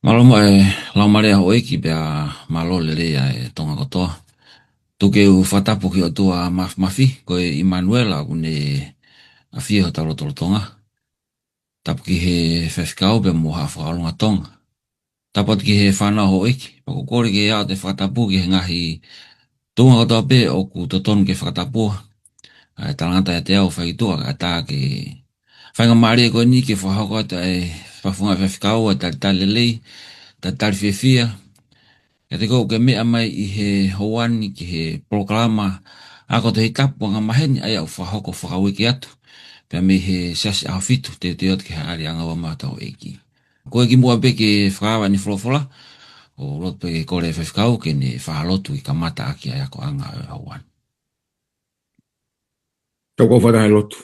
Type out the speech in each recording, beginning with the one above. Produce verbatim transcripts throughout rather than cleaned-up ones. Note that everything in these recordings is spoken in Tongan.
Mālō muʻa e Laumālie ʻa houʻeiki pea mālō lelei ʻa e Tonga kotoa. Tuku ke u fakatapu ki he ʻOtua Māfimafi, ko e ʻImanuela ʻoku ne ʻafio ʻi hotau lotolotonga. Tapu ki he faifekau pea mo haʻa fakaʻolunga Tonga. Tapu atu ki he fānau houʻeiki. Pea ʻoku ou kole ke u ʻoatu e fakatapu ki he ngaahi tuʻunga kotoa pē ʻoku totonu ke fakatapua. ʻA e talangata ʻiate au fai tuʻa, kae ʻatā ke faingamālie ko eni ke fakahoko atu ʻa e fakafofonga faifekau ʻa e talitali lelei, talitali fiefia. Kiate koe ʻoku ke meʻa mai ʻi he houa ni ki he polokalama ako Tohi Tapu angamaheni ʻa ia ʻoku fakahoko fakauike atu pea mei he Siasi ʻAhofitu, teuteu atu ki he ʻAliʻanga ua maʻa hotau ʻEiki. Ko e kimuʻa pē ke fakaava ʻene folofola, ʻoku ou loto pē ke kole e faifekau ke ne fakalotu ke kamata ʻaki ʻa e akoʻanga ʻo e houa ni. Tau kau fakataha he lotu.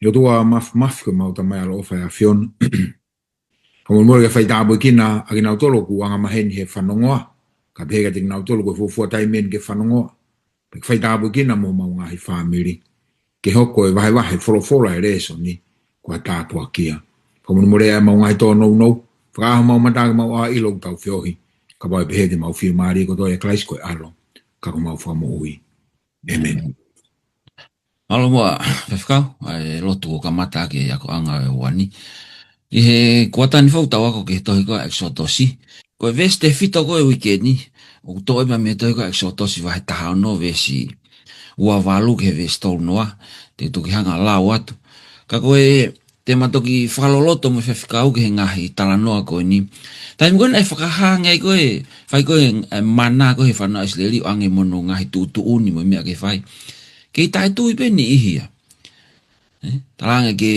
ʻE ʻOtua Māfimafi, ko homau Tamai ʻaloʻofa ʻi he ʻAfiona, fakamolemole ke fai tāpuekina ʻa kinautolu ʻoku angamaheni he fanongoa, kae pehē kiate kinautolu ko e fuofua taimi eni ke fanongoa. Pea ke fai tāpuekina mo homau ngaahi fāmili, ke hoko e vahevahe folofola e lēsoni ko ha tāpuaki ia. Fakamolemole ʻa ʻemau ngaahi tōnounou, fakaʻaho homau mata ke mau ʻā ʻilo ʻoku tau feohi, kapau ʻe pehē te mau fiemālie kotoa ʻia Kalaisi ko e ʻAlo, ka ko homau Fakamoʻui. ʻĒmeni. Mālō muʻa faifekau, ʻa e lotu ʻo kamata ʻaki e akoʻanga ʻo e houa ni. ʻI he kuata ni fou tau ako ki he tohi ko ia ʻEkisotosi. Ko e veesi tefito ko ē ʻo e uike ni, ʻoku toʻo ia mei he tohi ko ia ʻEkisotosi vahe taha ono veesi ua valu ki he veesi tolu noa, te u toki hanga ʻo lau atu. Ka ko e te ma toki fakaloloto mo e faifekau ki he ngaahi talanoa ko eni. Taimi ko ē naʻe fakahā ange ai ko ē, fai ko ē, ʻa e mana ko ē he fānau ʻIsileli ʻo ʻoange mo hono ngaahi tuʻutuʻuni mo e meʻa ke fai. Kei taʻetui pē niʻihi ia. ʻE, talaange ke,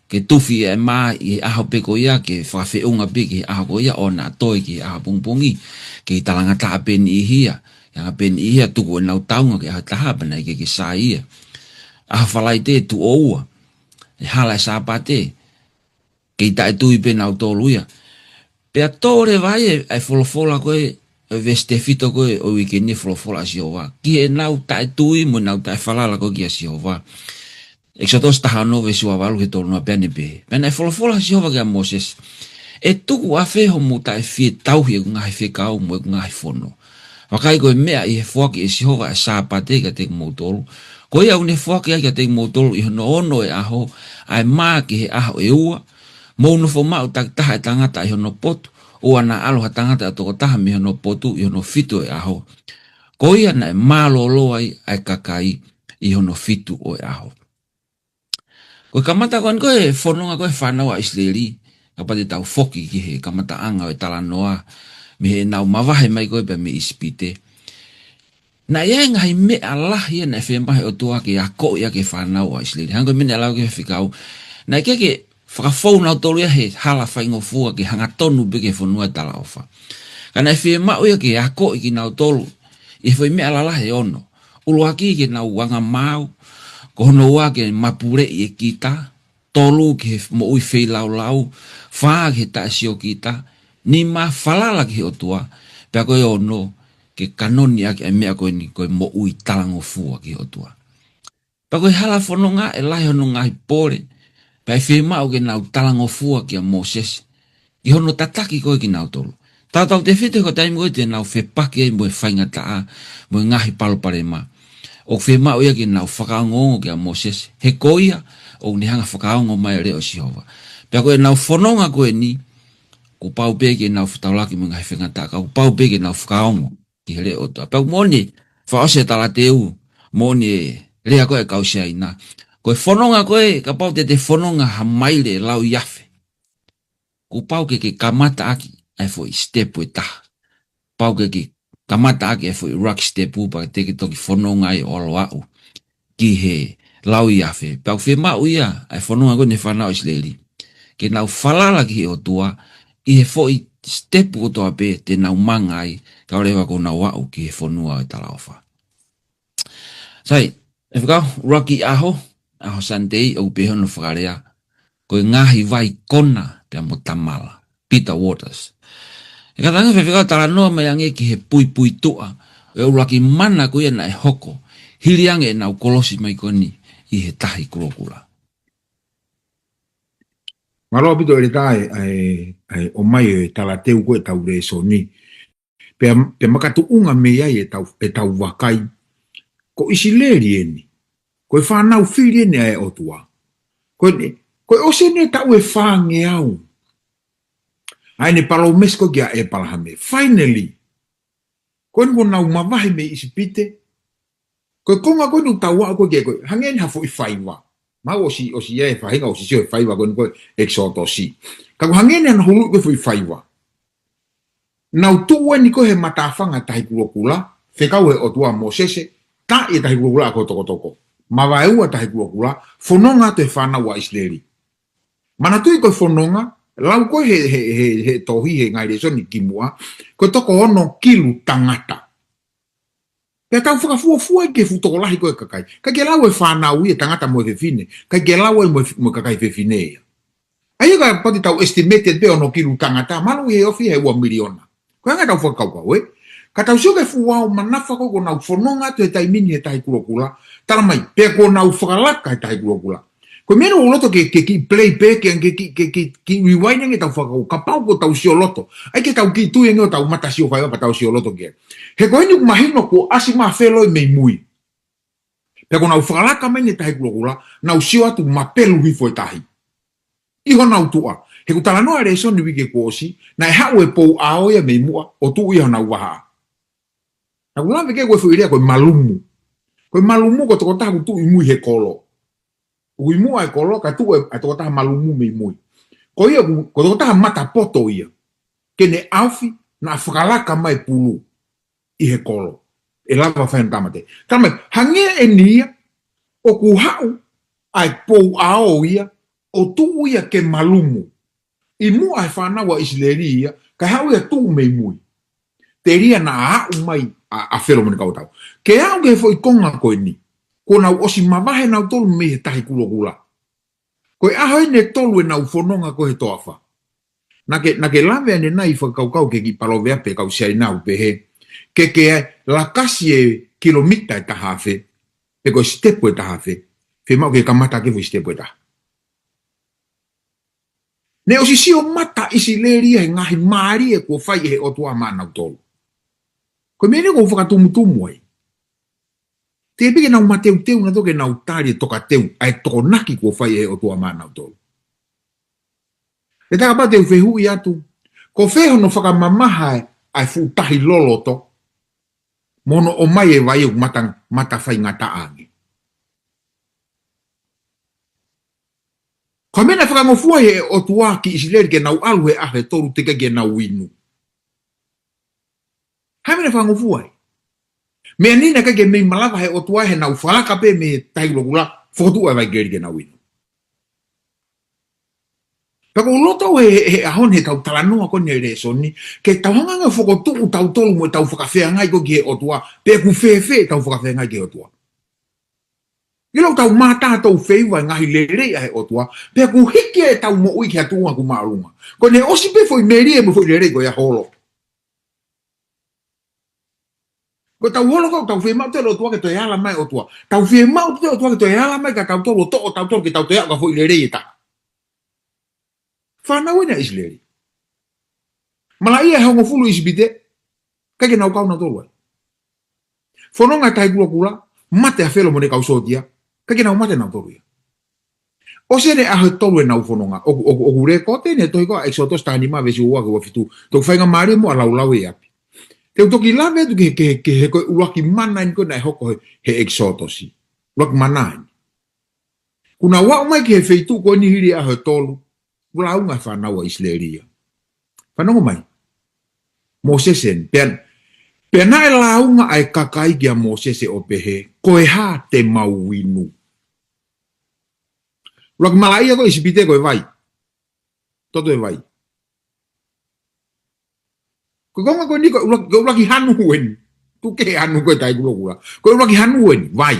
ke tufi e mā ʻi he ʻaho pē ko ia, ke fakafeʻunga pē ki he ʻaho ko ia, ʻo na toe ki he ʻaho pongipongi. Kei talangataʻa pē niʻihi ia. Ke anga pē niʻihi ia tuku ʻenau taunga ki he ʻaho ʻe taha pea naʻe ʻikai ke sai ia. ʻAho Falaite tuʻo ua, ʻe hala e Sāpate, kei taʻetui pē nautolu ia. Pea tō leva ai e, e folofola ko ē, e veesi tefito ko ē ʻo e uike ni, folofola ʻa Sihova ki heʻenau taʻetui mo ʻenau taʻefalala ko ē kia Sihova. ʻEkisotosi taha ono veesi ua valu ki he tolu noa, pea ne pehē. Pea naʻe folofola ʻa Sihova kia Mōsese: ʻE tuku ʻafē hoʻomou taʻe fie tauhi ʻeku ngaahi fekau mo ʻeku ngaahi fono? Vakai, ko e meʻa ʻi he foaki ʻe Sihova ʻa e Sāpate kiate kimoutolu, ko ia ʻoku ne foaki ai kiate kimoutolu ʻi hono ono ʻo e ʻaho, ʻa e mā ki he ʻaho ʻe ua. Mou nofo maʻu takitaha e tangata ʻi hono potu, ʻoua naʻa ʻalu ha tangata ʻe toko taha mei hono potu ʻi hono fitu ʻo e ʻaho. Ko ia naʻe mālōlō ai ʻa e kakai ʻi hono fitu ʻo e ʻaho. Ko e kamata ko eni ko e fononga ko ē ʻa e fānau ʻa ʻIsileli, kapau te tau foki ki he kamataʻanga ʻo e talanoa, mei heʻenau mavahe mai ko ē pea mei ʻIsipite. Naʻe ʻi ai e ngaahi meʻa lahi ia naʻe fiemaʻu ʻe he ʻOtua ke akoʻi ʻaki e fānau ʻa ʻIsileli. Hangē ko e meʻa naʻe lau ki he faifekau, naʻe ʻikai ke fakafou nautolu ia he hala faingofua ke hangatonu pē ki he fonua ʻo e talaʻofa. Ka naʻe fiemaʻu ia ke akoʻi kinautolu ʻi he foʻi meʻa lalahi ʻe ono. ʻUluaki, ke nau anga maau. Ko hono ua, ke mapuleʻi e kita. Tolu, ki he moʻui feilaulau. Fā, ki he taʻesiokita. Nima, falala ki he ʻOtua. Pea ko e ono, ke kanoni ʻaki e meʻa ko eni ko e moʻui talangofua ki he ʻOtua. Pea ko e hala fononga ʻe lahi hono ngaahi pole, pea ʻe fiemaʻu ke nau talangofua kia Mōsese ʻi hono tataki ko ē kinautolu. Tautautefito ko e taimi ko ē te nau fepaki ai mo e faingataʻa mo e ngaahi palopalema, ʻoku fiemaʻu ia ke nau fakaongoongo kia Mōsese, he ko ia ʻoku ne hanga ʻo fakaongo mai e leʻo ʻo Sihova. Pea ko ʻenau fononga ko eni, kuo pau pē ke nau fetaulaki mo e ngaahi faingataʻa, ka kuo pau pē ke nau fakaongo ki he leʻo ʻo e ʻOtua. Pea ʻoku moʻoni, fakaʻosi e talateu, moʻoni e lea ko ē ʻa e kau Siaina. Ko e fononga ko ē, kapau te te fononga ha maile ʻe lauiafe, kuo pau ke ke kamata ʻaki ʻa e foʻi sitepu ʻe taha. Pau ke ke kamata ʻaki ʻa e foʻi rocky step pea te ke toki fononga ai ʻo ʻalu aʻu ki he lauiafe. Pea ʻoku fiemaʻu ia ʻa e fononga ko eni ʻa e fānau ʻIsileli, ke nau falala ki he ʻOtua ʻi he foʻi sitepu kotoa pē te nau manga ai, kae ʻoua leva kuo nau aʻu ki he fonua ʻo e talaʻofa. Sai, faifekau, ʻuluaki ʻaho, ʻaho Sunday, ʻoku pehē hono fakalea, ko e ngaahi vai Kona pea mo Tamala, Bitter Waters. ʻE kātaki faifekau talanoa mai ange ki he puipuituʻa ʻo e ʻuluaki mana ko ia naʻe hoko hili ange ʻenau kolosi mai ko eni ʻi he Tahi Kulokula. Mālō ʻaupito ʻEletā ʻa e, ʻa e, ʻa e ʻomai ʻo e talateu ko ē ʻetau lēsoni. Pea, pea makatuʻunga mei ai ʻetau, ʻetau vakai. Ko ʻIsileli eni. Ko e fānau fili eni ʻa e ʻOtua. Ko eni, ko e ʻosi eni e taʻu ʻe fāngeau. ʻA ʻene palōmesi ko ē kia ʻĒpalahame. Finally. Ko eni kuo nau mavahe mei ʻIsipite. Ko e konga ko eni ʻoku tau aʻu ko ē ki ai ko ē. Hangē eni ha foʻi faiva. Mau ʻosi, ʻosi ʻi ai e faʻahinga ʻosi sio he faiva ko eni ko ē ʻEkisotosi. Ka ko e hangē eni hano huluʻi ko ē foʻi faiva. Nau tuʻu eni ko ē he matāfanga Tahi Kulokula, fekau he ʻOtua ʻa Mōsese, taaʻi e Tahi Kulokula ʻaki hono tokotoko. Mavaeua Tahi Kulokula, fononga atu e fānau ʻa ʻIsileli. Manatuʻi ko e fononga, lau ko ē he, he, he, he tohi he ngaahi lēsoni kimuʻa, ko e toko ono kilu tangata. Pea tau fakafuofua ki he fuʻu tokolahi ko ē kakai. ʻIkai ke lau e fānau ia tangata mo e fefine. ʻIkai ke lau ai mo e, mo e kakai fefine ia. ʻA ia kapau te tau estimated pē ono kilu tangata, mahalo ʻe ofi he ua miliona. Ko e anga ʻetau fakakaukau, ē? Ka tau sio ki he fuʻu ao manafa ko ē kuo nau fononga atu he taimi ni he Tahi Kulokula, tala mai, pea kuo nau fakalaka he Tahi Kulokula. Ko e meʻa eni ʻoku ou loto ke, ke kiʻi play back, ke, ke, ke, ke, ke rewind ange ʻetau fakakaukau, kapau kuo tau sio loto. ʻAi ke tau kiʻi tui ange ʻo tau mata sio faiva pea tau sio loto ki ai. He ko eni ʻoku mahino kuo ʻasi mai ʻa Felo ia mei mui. Pea kuo nau fakalaka mai eni he Tahi Kulokula, nau sio atu mapelu hifo e tahi. ʻI honau tuʻa. He ʻoku talanoa e lēsoni uike kuo ʻosi, naʻe haʻu e pou ʻao ia mei muʻa, ʻo tuʻu ʻi honau vahaʻa. Naʻa ku lave ki ai ko e foʻi lea ko e malumu. Ko e malumu ko e tokotaha ʻoku tuʻu ʻi mui he kolo. ʻOku ʻi muʻa he kolo, ka tuʻu e, e tokotaha malumu mei mui. Ko ia ʻoku, ko e tokotaha mata poto ia. Ke ne ʻaofi, naʻa fakalaka mai pulu ʻi he kolo. ʻE lava fai hono tāmateʻi. Tala mai, hangē eni ia, ʻoku haʻu ʻa e pou ʻao ia, ʻo tuʻu ia ke malumu. ʻI muʻa he fānau ʻa ʻIsileli ia, kae haʻu ia tuʻu mei mui. Telia naʻa aʻu mai ʻa, ʻa Felo mo ʻene kau tau. Ke aʻu ki he foʻi konga ko eni. Kuo nau ʻosi mavahe nautolu mei he Tahi Kulokula. Ko e ʻaho eni ʻe tolu ʻenau fononga ko ē he toafa. Naʻa ke, naʻa ke lave ʻanenai fakakaukau ki he kiʻi palōveape kau Siaina ʻoku pehē. Ke ke lakasi e kilomita ʻe taha afe, pe ko e sitepu ʻe taha afe, fiemaʻu ke kamata ʻaki e foʻi sitepu ʻe taha. Naʻe ʻosi sio mata ʻIsileli ia he ngaahi mālie kuo fai ʻe he ʻOtua maʻanautolu. Ko e meʻa eni ʻoku ou fakatumutumu ai. Teʻeki ke nau mateuteu nautolu ke nau tali e tokateu, ʻa e tokonaki kuo fai ʻe he ʻOtua maʻanautolu. Pea tā kapau te u fehuʻi atu, ko fē hono fakamamaha ʻa e fuʻu tahi loloto, mo hono ʻomai e vai ʻoku mata, mata faingataʻa ange. Ko e meʻa naʻe fakangofua ʻe he ʻOtua ki ʻIsileli ke nau ʻalu he ʻaho ʻe tolu teʻeki ke nau inu. Ko e meʻa naʻe fakangofua ai. Meʻa ni naʻe ʻikai ke mei malava he ʻOtua he nau fakalaka pē mei he Tahi Kulokula, fokotuʻu e vai keli ke nau inu. Pea ʻoku ou loto he, he, he ʻaho ni he tau talanoa ko eni he lēsoni, ke tau hanga ange ʻo fokotuʻu tautolu mo ʻetau fakafeangai ko ē ki he ʻOtua, pe ʻoku fēfē ʻetau fakafeangai ki he ʻOtua. ʻIlo ʻoku tau mātā tau feiva e ngaahi lelei ʻa e ʻOtua, pea ʻoku hiki ʻetau moʻui ki ha tuʻunga ʻoku māʻolunga. Ko ʻene ʻosi pē foʻi melie mo e foʻi lelei ko ia holo. Ko ʻetau holo ko ē ʻoku tau fiemaʻu ʻe he ʻOtua ke toe ala mai ʻOtua. Tau fiemaʻu ʻe he ʻOtua ke toe ala mai kia tautolu ʻo toʻo tautolu ke tau toe aʻu ki ha foʻi lelei ʻe taha. Fānau eni ʻa ʻIsileli. Malaʻia ʻe hongofulu ʻi ʻIsipite, ʻikai ke nau kau nautolu ai. Fononga he Tahi Kulokula, mate ʻa Felo mo ʻene kau sōtia, ʻikai ke nau mate nautolu ia. ʻOsi eni e ʻaho ʻe tolu ʻenau fononga, ʻoku, ʻoku, ʻoku lēkooti eni he tohi ko ē ʻEkisoto taha nima veesi ua ki he ua fitu, toki faingamālie muʻa ʻo laulau ʻi ʻapi. Te u toki lave atu ki he, ki he, ki he ko e ʻuluaki mana eni ko ē naʻe hoko he, he ʻEkisoto. ʻUluaki mana eni. Kuo nau aʻu mai ki he feituʻu ko eni hili e ʻaho ʻe tolu, kuo lāunga e fānau ʻa ʻIsileli ia. Fanongo mai. Mōsese eni. Pea, pea naʻe lāunga ʻa e kakai kia Mōsese ʻo pehē, ko e hā te mau inu? ʻUluaki malaʻia ko ē ʻi ʻIsipite ko e vai. Toto e vai. Ko e konga ko eni ko e ʻuluaki, ko e ʻuluaki hanu eni. Tuku kehe hanu ko ē Tahi Kulokula. Ko e ʻuluaki hanu eni, vai.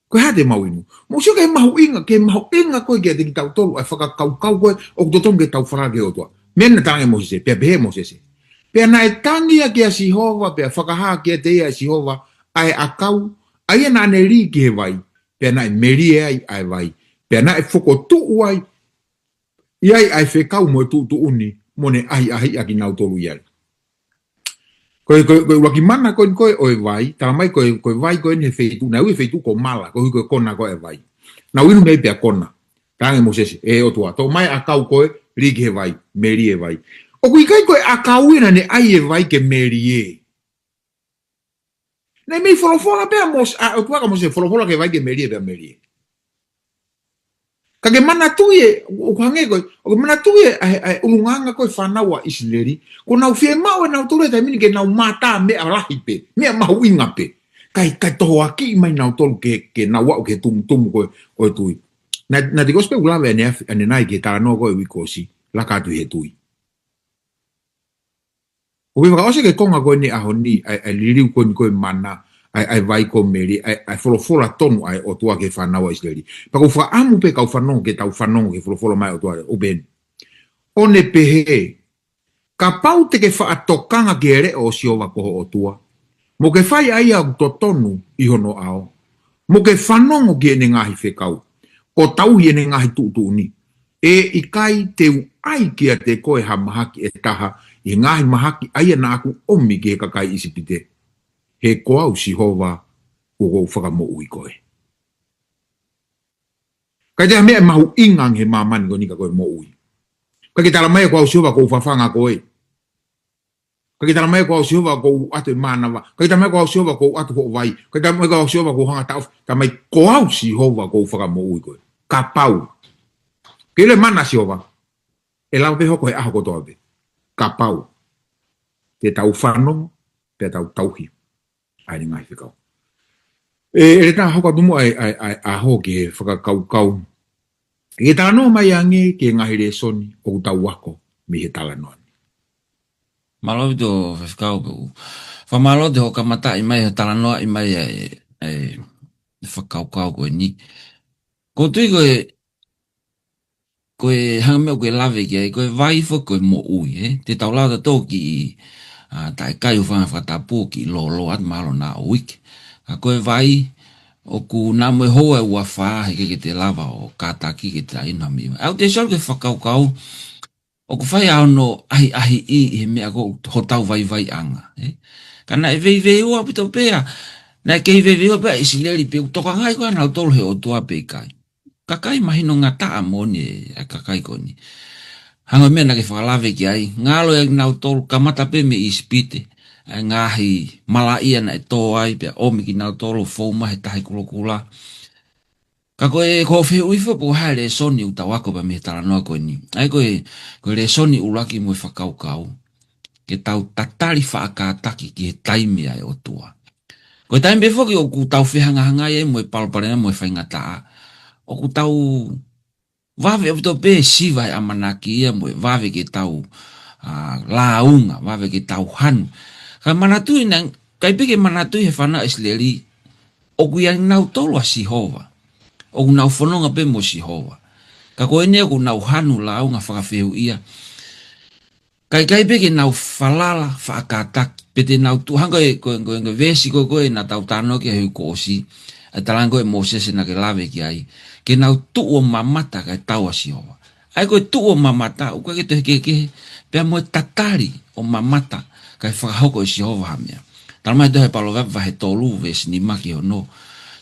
Ko e hā te mau inu? Mou sio ki he mahuʻinga, ki he mahuʻinga ko ē kiate kitautolu, ʻa e fakakaukau ko ē, ʻoku totonu ke tau falala ki he ʻOtua. Meʻa naʻe talaange ʻe Mōsese, pea pehē ʻe Mōsese. Pea naʻe tangi ia kia Sihova, pea fakahā kiate ia ʻe Sihova, ʻa e ʻakau, ʻa ia naʻa ne lī ki he vai, pea naʻe melie ai ʻa e vai, pea naʻe fokotuʻu ai ʻI ai ʻa e fekau mo e tuʻutuʻuni, mo ne ʻahiʻahiʻi ʻa kinautolu ʻi ai. Ko e, ko e, ko e ʻuluaki mana ko eni ko ē ʻo e vai, tala mai ko e, ko e vai ko eni he feituʻu, naʻe ui e feituʻu ko Mala, koeʻuhi ko e kona ko ē e vai. Naʻa nau inu mei ai pea kona. Talaange ʻe Mōsese, ʻe ʻOtua, toʻo mai ʻakau ko ē, lī ki he vai, melie e vai. ʻOku ʻikai ko e ʻakau ia naʻa ne ʻai e vai ke melie. Naʻe mei folofola pē ʻa Mōs-, ʻa ʻOtua kia Mōsese, folofola ki he vai ke melie pea melie. Ka ke manatuʻi ē, ʻoku hangē ko ē, ʻoku manatuʻi ē, ʻa e, ʻa e ʻulungaanga ko ē fānau ʻa ʻIsileli, kuo nau fiemaʻu ʻe nautolu he taimi ni ke nau mātā meʻa lahi pē, meʻa mahuʻinga pē. Kae, kae tohoakiʻi mai nautolu ke, ke nau aʻu ki he tumutumu ko ē, ko e tui. Naʻa, naʻa Tikosi pē ʻoku lave ʻaneafi, ʻanenai ki he talanoa ko ē uike kuo ʻosi, laka atu ʻi he tui. ʻOku fakaʻosi e konga ko eni ʻaho ni, ʻa e, ʻa e liliu ko eni ko e mana, ʻa e, ʻa e vai ko ē melie, ʻa e, ʻa e folofola tonu ʻa e ʻOtua ki he fānau ʻa ʻIsileli. Pea ʻoku ou fakaʻamu pē kau fanongo ke tau fanongo ki he folofola mai ʻa e ʻOtua ʻo pehē ni. ʻO ne pehē, kapau te ke faʻa tokanga ki he leʻo ʻo Sihova ko ho ʻOtua, mo ke fai ʻa ia ʻoku totonu ʻi hono ʻao, mo ke fanongo ki heʻene ngaahi fekau, ʻo tauhi ʻene ngaahi tuʻutuʻuni, ʻe ʻikai te u ʻai kiate koe ha mahaki ʻe taha ʻi he ngaahi mahaki ʻa ia naʻa ku ʻomi ki he kakai ʻIsipite. He ko au Sihova kuo u fakamoʻui koe. ʻIkai toe ha meʻa mahuʻinga ange he māmani ko eni ka ko e moʻui. ʻIkai ke tala mai ko au Sihova kuo u fafanga koe. ʻIkai ke tala mai ko au Sihova kuo u ʻatu e mānava. ʻIkai ke tala mai ko au Sihova kuo u ʻatu hoʻo vai. ʻIkai ke tala mai ko au Sihova kuo u hanga ʻo taʻofi. Tala mai ko au Sihova kuo u fakamoʻui koe. Kapau. Ke ʻilo e mana ʻa Sihova. ʻE lava pē hoko he ʻaho kotoa pē. Kapau te tau fanongo, pea tau tauhi ʻa ʻene ngaahi fekau. ʻE, ʻe lava hoko atu muʻa ʻa e, ʻa e, ʻa e ʻaho ki he fakakaukau. ʻE talanoa mai ange ki he ngaahi lēsoni ʻoku tau ako mei he talanoa ni. Mālō ʻaupito Faifekau pē ʻoku. Fakamālō atu hoʻo kamataʻi mai, hoʻo talanoaʻi mai ʻa e, ʻa e fakakaukau ko eni. ʻOku ou tui ko e, ko e hangē ko e meʻa ʻoku ke lave ki ai, ko e vai foki ko e moʻui, ē? Te tau lava tautolu ke, ʻa, taʻe kai ʻo fanga fakatapu ke lōloa atu mahalo naʻa uike. Ka ko e vai, ʻoku na mo e houa ʻe ua fā, heʻikai ke te lava ʻo kātaki ke te inu ha meʻa. ʻOku ou tui ʻoku ke fakakaukau, ʻoku fai ʻa hono ʻahiʻahiʻi ʻi he meʻa ko ē hotau vaivaiʻanga, ē? Ka naʻe veiveiua ʻaupito pē ʻa, naʻe kei veiveiua pē ʻa ʻIsileli pea ʻoku tokangaʻi ko ē ʻa nautolu he ʻOtua pe ʻikai. Kakai mahinongataʻa moʻoni ē, ʻa e kakai ko eni. Hangē ko e meʻa naʻa ke fakalave ki ai, ngalo ʻa kinautolu kamata pē mei ʻIsipite, ʻa e ngaahi malaʻia naʻe tō ai, pea ʻomi kinautolu fou mai he Tahi Kulokula. Ka ko e, ko e fehuʻi foki pe ko e hā e lēsoni ʻoku tau ako pē mei he talanoa ko eni. ʻA ia ko e, ko e lēsoni ʻuluaki mo e fakakaukau. Ke tau tatali faʻa kātaki ki he taimi ʻa e ʻOtua. Ko e taimi pē foki ʻoku tau fehangahangai ai mo e palopalema mo e faingataʻa, ʻoku tau vave ʻaupito pē siva he ʻamanaki ia mo e vave ke tau, ʻa, lāunga, vave ke tau hanu. Ka manatuʻi naʻe ʻikai pē ke manatuʻi he fānau ʻIsileli, ʻoku ʻiate kinautolu ʻa Sihova. ʻOku nau fononga pē mo Sihova. Ka ko eni ʻoku nau hanu, lāunga, fakafehuʻia. Ka ʻikai pē ke nau falala faʻa kātaki, pe te nau tuʻu hangē ko e, ko e, ko e, ko e veesi ko ē, ko ē naʻa tau talanoa ki ai he uike kuo ʻosi, ʻa e talaange ko ē ʻe Mōsese naʻa ke lave ki ai, ke nau tuʻu ʻo mamata kae tau ʻa Sihova. ʻA ia ko e tuʻu ʻo mamata, ʻoku ʻikai ke toe kehekehe pea mo e tatali ʻo mamata kae fakahoko ʻe Sihova ha meʻa. Tala mai ʻe he tohi Palōvepi vahe tolu, veesi nima ki he ono.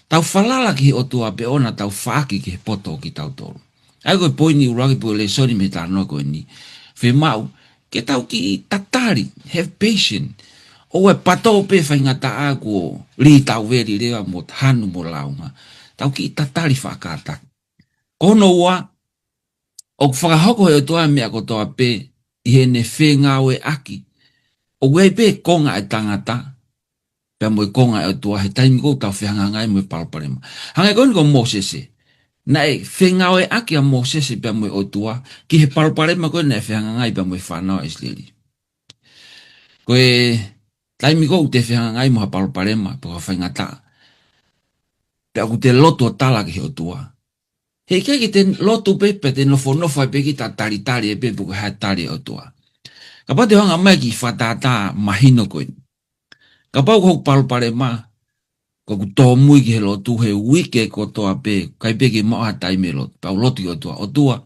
Tau falala ki he ʻOtua pea ʻoua naʻa tau faʻaki ki he poto ʻo kitautolu. ʻA ia ko e poini ʻuluaki pe ko e lēsoni mei he talanoa ko eni. Fiemaʻu ke tau kiʻi tatali, have patience. ʻOua ʻe pato pē faingataʻa kuo lī tauveli leva mo hanu mo lāunga. Tau kiʻi tatali faʻa kātaki. Ko hono ua, ʻoku fakahoko ʻe he ʻOtua e meʻa kotoa pē ʻi heʻene fengāueʻaki. ʻOku ʻi ai pē konga ʻa e tangata, pea mo e konga ʻa e ʻOtua he taimi ko ē ʻoku tau fehangahangai mo e palopalema. Hangē ko eni ko Mōsese. Naʻe fengāueʻaki ʻa Mōsese pea mo e ʻOtua ki he palopalema ko ē naʻe fehangahangai pea mo e fānau ʻa ʻIsileli. Ko e taimi ko ē ʻoku te fehangahangai mo ha palopalema, pe ko ha faingataʻa, pea ʻoku te lotu ʻo tala ki he ʻOtua. Heʻikai ke te lotu pē, pea te nofonofo ai pē kita ʻo talitali ai pē pe ko e hā e tali ʻa e ʻOtua. Kapau te u hanga mai ki he fakatātā mahino ko eni. Kapau ko hoku palopalema, ko ʻeku tōmui ki he lotu he uike kotoa pē, ʻikai pē ke maʻu ha taimi lotu. Pea u lotu ki he ʻOtua, ʻOtua,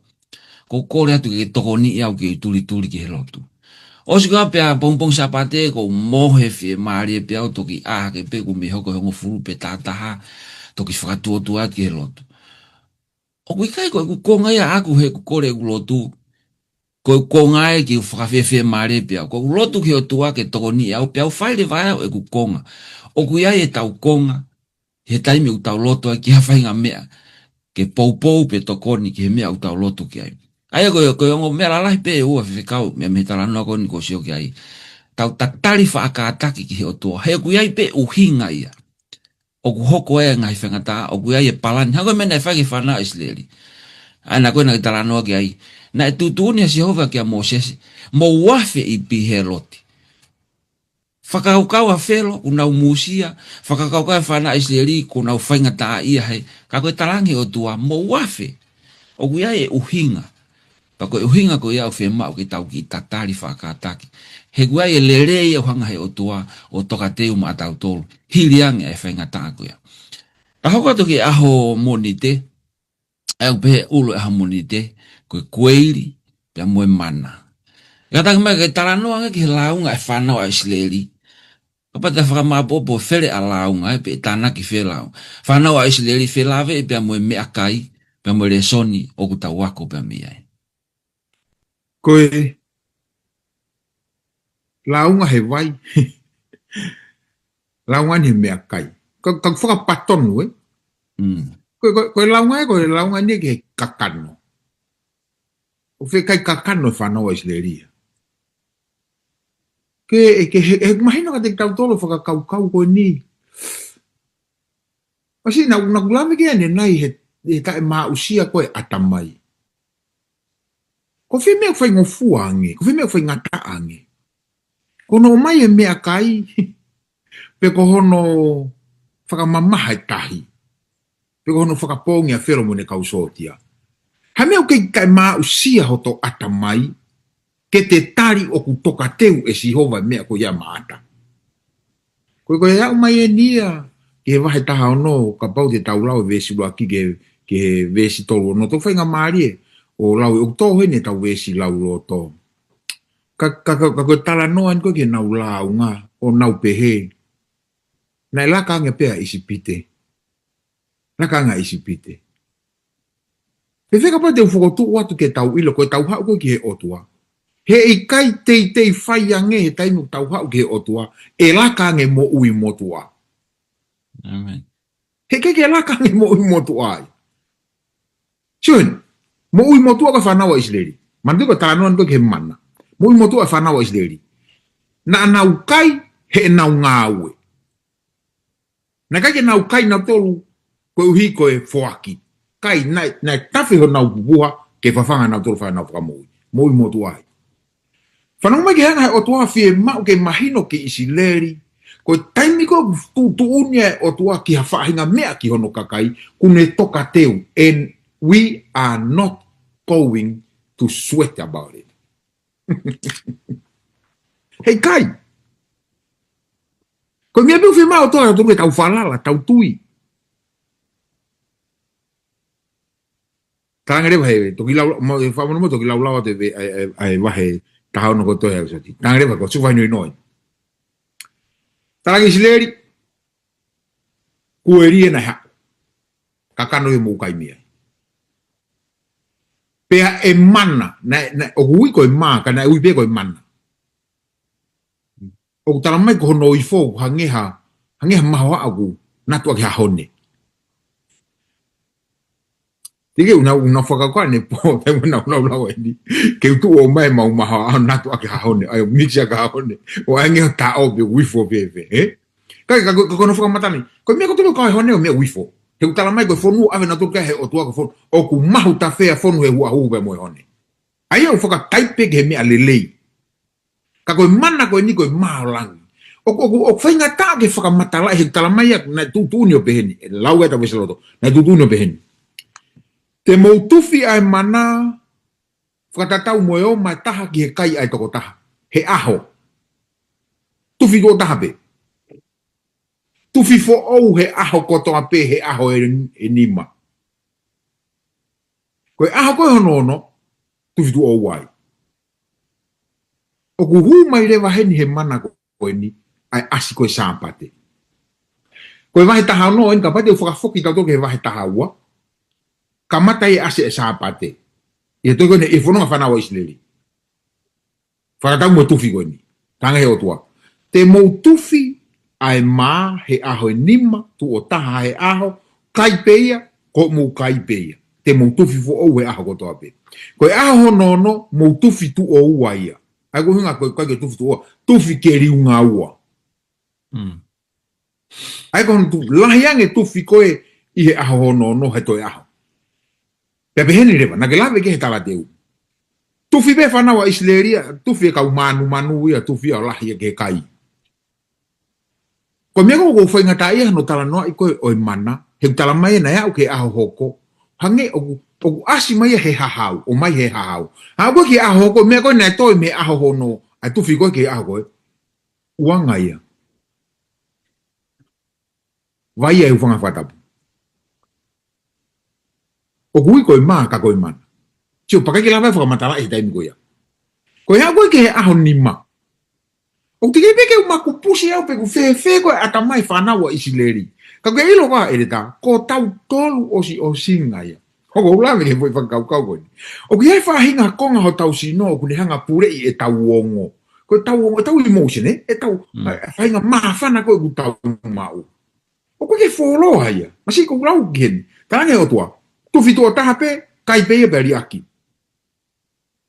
ʻoku ou kole atu ke ke tokoniʻi au ke u tulituli ki he lotu. ʻOsi ko ia pea pongipongi Sāpate ʻoku ou mohe fiemālie pē au, toki ʻā hake pē ʻoku mei hoko he hongofulu pe taha taha, toki fakatuotuo atu ki he lotu. ʻOku ʻikai ko ʻeku konga ia ʻaʻaku heʻeku kole ʻeku lotu, ko ʻeku konga ia ke u fakafiefiemālie pē au. Ko ʻeku lotu ki he ʻOtua ke tokoniʻi au, pea u fai leva ʻeku konga. ʻOku ʻi ai ʻetau konga, he taimi ʻoku tau lotu ai ki ha faʻahinga meʻa, ke poupou pe tokoni ki he meʻa ʻoku tau lotu ki ai. ʻA ia ko e, ko e ongo meʻa lalahi pē ʻe ua fefekau, meʻa mei he talanoa ko eni kuo u sio ki ai. Tau tatali faʻa kātaki ki he ʻOtua. He ʻoku ʻi ai pē ʻuhinga ia. ʻOku hoko ai e ngaahi faingataʻa, ʻoku ʻi ai e palani. Hangē ko e meʻa naʻe fai ki he fānau ʻa ʻIsileli. ʻA ia naʻe ko ē naʻe talanoa ki ai. Naʻe tuʻutuʻuni ʻa Sihova kia Mōsese, mou afe ʻi Piheloti. Fakakaukau ʻa Felo, kuo nau musia, fakakaukau ʻa e fānau ʻa ʻIsileli, kuo nau faingataʻaʻia he, ka ko e talaange ʻe he ʻOtua, mou afe. ʻOku ʻi ai e ʻuhinga. Pea ko e ʻuhinga ko ia ʻoku fiemaʻu ke tau kiʻi tatali faʻa kātaki. He ʻoku ʻi ai e lelei ʻoku hanga ʻe he ʻOtua ʻo tokateu maʻatautolu. Hili ange ʻa e faingataʻa ko ia. Ka hoko atu ki he ʻaho Mōnite, ʻa ia ʻoku pehē ʻulu ʻa e ʻaho Mōnite, ko e kueili, pea mo e mana. Kātaki mai ke talanoa ange ki he lāunga ʻa e fānau ʻa ʻIsileli. Kapau te ta fakamāʻopoʻopo fele ʻa e lāunga, ē, pe tānaki fele ʻa e lāunga. Fānau ʻa ʻIsileli felāveʻi pea mo e meʻakai, pea mo e lēsoni ʻoku tau ako pea mei ai. Ko e lāunga he vai. Lāunga ni he meʻakai. Ka, ka fakapatonu, ē? Mm. Ko, ko, ko e lāunga ē, ko e lāunga ni ki he kakano. ʻOku fie kai kakano e fānau ʻa ʻIsileli ia. Ke, ke, he, he mahino kiate kitautolu fakakaukau ko eni. ʻOsi naʻa, naʻa ku lave ki ai ʻanenai he, he taʻemaʻusia ko e ʻatamai. Ko e fē meʻa ʻoku faingofua ange, ko e fē meʻa ʻoku faingataʻa ange. Ko hono ʻomai e meʻakai, pe ko hono fakamamaha e tahi. Pe ko hono fakapoongi ʻa Felo mo ʻene kau sōtia. Ha meʻa ʻoku kei taʻemaʻusia hoto ʻatamai, ke te tali ʻoku tokateu ʻe Sihova e meʻa ko ia maʻata. Ko e, ko e aʻu mai eni ia, ki he vahe taha ono, kapau te tau lau e veesi ʻuluaki ki he, ki he veesi tolu ono, tau faingamālie ʻo lau ʻe ʻoku tō heni ʻetau veesi lauloto. Ka, ka, ka, ka ko e talanoa eni ko ē ki heʻenau lāunga, ʻo nau pehē. Naʻe laka ange pē ʻa ʻIsipite. Laka ange ʻa ʻIsipite. Fēfē kapau te u fokotuʻu atu ke tau ʻilo ko ʻetau haʻu ko ē ki he ʻOtua. He ʻikai teitei fai ange he taimi ʻoku tau haʻu ki he ʻOtua, ʻe laka ange moʻui motuʻa. ʻĒmeni. He ʻikai ke laka ange moʻui motuʻa ai. Sio heni, moʻui motuʻa ko e fānau ʻa ʻIsileli. Manatuʻi ko e talanoa eni ko ē ki he mana. Moʻui motuʻa e fānau ʻa ʻIsileli. Naʻa nau kai heʻenau ngāue. Naʻe ʻikai ke nau kai nautolu, koeʻuhi ko e foaki. Kai naʻe, naʻe tafe honau pupuha, ke fafanga nautolu fai honau fakamoʻui. Moʻui motuʻa ai. Fanongo mai ki he anga ʻe he ʻOtua fiemaʻu ke mahino ki ʻIsileli. Ko e taimi ko ē ʻoku tuʻutuʻuni ai e ʻOtua ki ha faʻahinga meʻa ki hono kakai, kuo ne tokateu, and we are not going to sweat about it. He ʻikai. Ko e meʻa pē ʻoku fiemaʻu ʻe he ʻOtua kiate kitautolu ke tau falala, tau tui. Talaange leva he, toki lau, mo, e fakamolemole toki lau lau atu e ve-, e, e, e vahe taha ono ko ē ʻa e ʻEkisoto. Talaange leva ko e sufa ino ino. Talaange ʻIsileli, kueili ē naʻe haʻu. Kakano ia mou kai mei ai. Pea e mana, naʻe, naʻe, ʻoku ui ko e mā, ka naʻe ui pē ko e mana. ʻOku tala mai ko hono ifo, hangē ha, hangē ha mahoaʻa ʻoku natu ʻaki ha hone. Tike una, una fakakau ʻanepō, taimi naʻa ku lau lau eni. Ke u tuʻu ʻo ʻomai ʻemau mahoaʻa ʻo natu ʻaki ha hone, ʻai ʻo mix ʻaki ha hone. ʻO ʻai ange ʻo taʻo pē ʻoku ifo fēfē, ē? Ka, ka, ka, ka ko hono fakamatala ni. Ko e meʻa ko ē ʻoku tonu kau he hone ʻoku meʻa ʻoku ifo. He ʻoku tala mai ko e fonu ʻave nautolu ki ai ʻe he ʻOtua ko e fonu. ʻOku mahu tafe ʻa e fonu he huʻahuhu pea mo e hone. ʻA ia ʻoku fakataipe ki he meʻa lelei. Ka ko e mana ko eni ko e mā ʻo langi. ʻOku, ʻoku, ʻoku faingataʻa ke fakamatalaʻi he ʻoku tala mai ia naʻe tuʻutuʻuni ʻo pehē ni. ʻE lau atu ʻa e veesi lauloto. Naʻe tuʻutuʻuni ʻo pehē ni. Te mou tufi ʻa e mana, fakatatau mo e ō mai taha ki he kai ʻa e tokotaha. He ʻaho. Tufi tuʻo taha pē. Tufi foʻou he ʻaho kotoa pē he ʻaho ʻe, ʻe nima. Ko e ʻaho ko ē hono ono, Tufi tuʻo ua ia. ʻOku hū mai leva heni he mana ko eni, ʻa e ʻasi ko e Sāpate. Ko e vahe taha ono eni, kapau te u fakafoki tautolu ki he vahe taha ua. Kamata ʻi he ʻasi e Sāpate. ʻI he tohi ko eni, ʻi he fononga fānau ʻa ʻIsileli. Fakatau mo e tufi ko eni. Talaange he ʻOtua: Te mou tufi ʻa e mā he ʻaho ʻe nima, tuʻo taha he ʻaho, kai pē ia, ko hoʻomou kai pē ia. Te mou tufi foʻou he ʻaho kotoa pē. Ko e ʻaho hono ono, mou tufi tuʻo ua ia. ʻA ia ko e ʻuhinga ko e ʻikai ke tufi tuʻo ua, tufi ke liunga ua. Mm. ʻA ia ko hono tu-, lahi ange tufi ko ē ʻi he ʻaho hono ono he toe ʻaho. Pea pehē ni leva, naʻa ke lave ki he talateu. Tufi pē fānau ʻa ʻIsileli ia, tufi e kau manumanu ia, tufi ʻo lahi ia ki he kai. Ko e meʻa ko ē ʻoku faingataʻaʻia hono talanoaʻi ko ē ʻo e mana, he ʻoku talamai ʻe naʻe aʻu ki he ʻaho hoko, hangē ʻoku, ʻoku ʻasi mai ia he hahau, ʻomai he hahau. Aʻu ko ē ki he ʻaho hoko, meʻa ko ē naʻe toe mei he ʻaho hono, ʻa e tufi ko ē ki he ʻaho ko ē. Uanga ia. Vai ia ʻe ufanga fakatapu. ʻOku ui ko e mā ka ko e mana. Sio, pea ʻikai ke lava ʻo fakamatalaʻi he taimi ko ia. Ko e aʻu ko ē ki he ʻaho nima. ʻOku teʻeki pē ke u makupusi au pe ʻoku fēfē ko e ʻatamai fānau ʻa ʻIsileli. Ka ke ʻilo ko ā ʻEletā, ko tautolu ʻosi ʻosinga ia. ʻOku ou lave ki he foʻi fakakaukau ko eni. ʻOku ʻi ai e faʻahinga konga hotau sino ʻoku ne hanga puleʻi ʻetau ongo. Ko ʻetau ongo, ʻetau emotion, ē? ʻEtau, mm, faʻahinga māfana ko ē ʻoku tau maʻu. ʻOku ʻikai ke fuoloa ia. Masiʻi, ko e lau ki heni. Talaange he ʻOtua: Tufi tuʻo taha pē, kai pē ia pea liʻaki.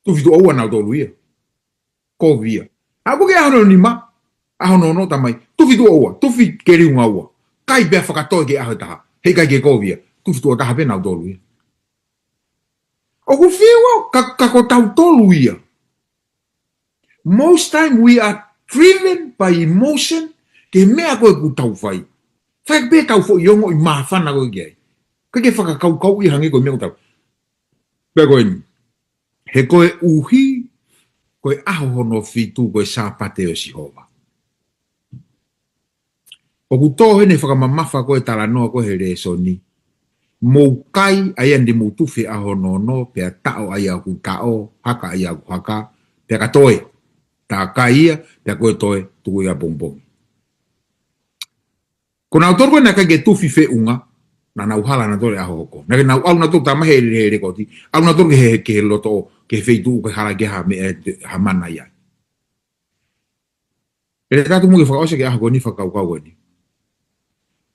Tufi tuʻo ua nautolu ia. Kovi ia. Aʻu ko ē ki he ʻaho hono nima, ʻaho hono ono, talamai: Tufi tuʻo ua, tufi ke liunga ua. Kai pea fakatoe ki he ʻaho ʻe taha. He ʻikai ke kovi ia. Tufi tuʻo taha pē nautolu ia. ʻOku fiu au, ka, ka ko tautolu ia. Most time we are driven by emotion, ki he meʻa ko ē ʻoku tau fai. Fai pē ʻetau foʻi ongo ʻi māfana ko ē ki ai. ʻIkai ke fakakaukauʻi hangē ko e meʻa ʻoku tau. Pea ko eni. He koeʻuhi, ko e ʻaho hono fitu, ko e Sāpate ʻo Sihova. ʻOku tō heni e fakamamafa ko ē talanoa ko ē he lēsoni. Mou kai, ʻa ia ni mou tufi he ʻaho hono ono, pea taʻo ʻa ia ʻoku taʻo, haka ʻa ia ʻoku haka, pea ka toe. Tā kai ia, pea ko e toe, tuku ia pongipongi. Ko nautolu ko ē naʻe ʻikai ke tufi feʻunga, naʻa nau hala nautolu he ʻaho hoko. Naʻa nau ʻalu nautolu, talamai he, he, he lekoti, ʻalu nautolu ki he, ki he loto, ki he feituʻu, ki he hala, ki ha meʻa, ha mana ia. ʻEletā, tuku muʻa ke fakaʻosi ki he ʻaho ko eni fakakaukau ko eni.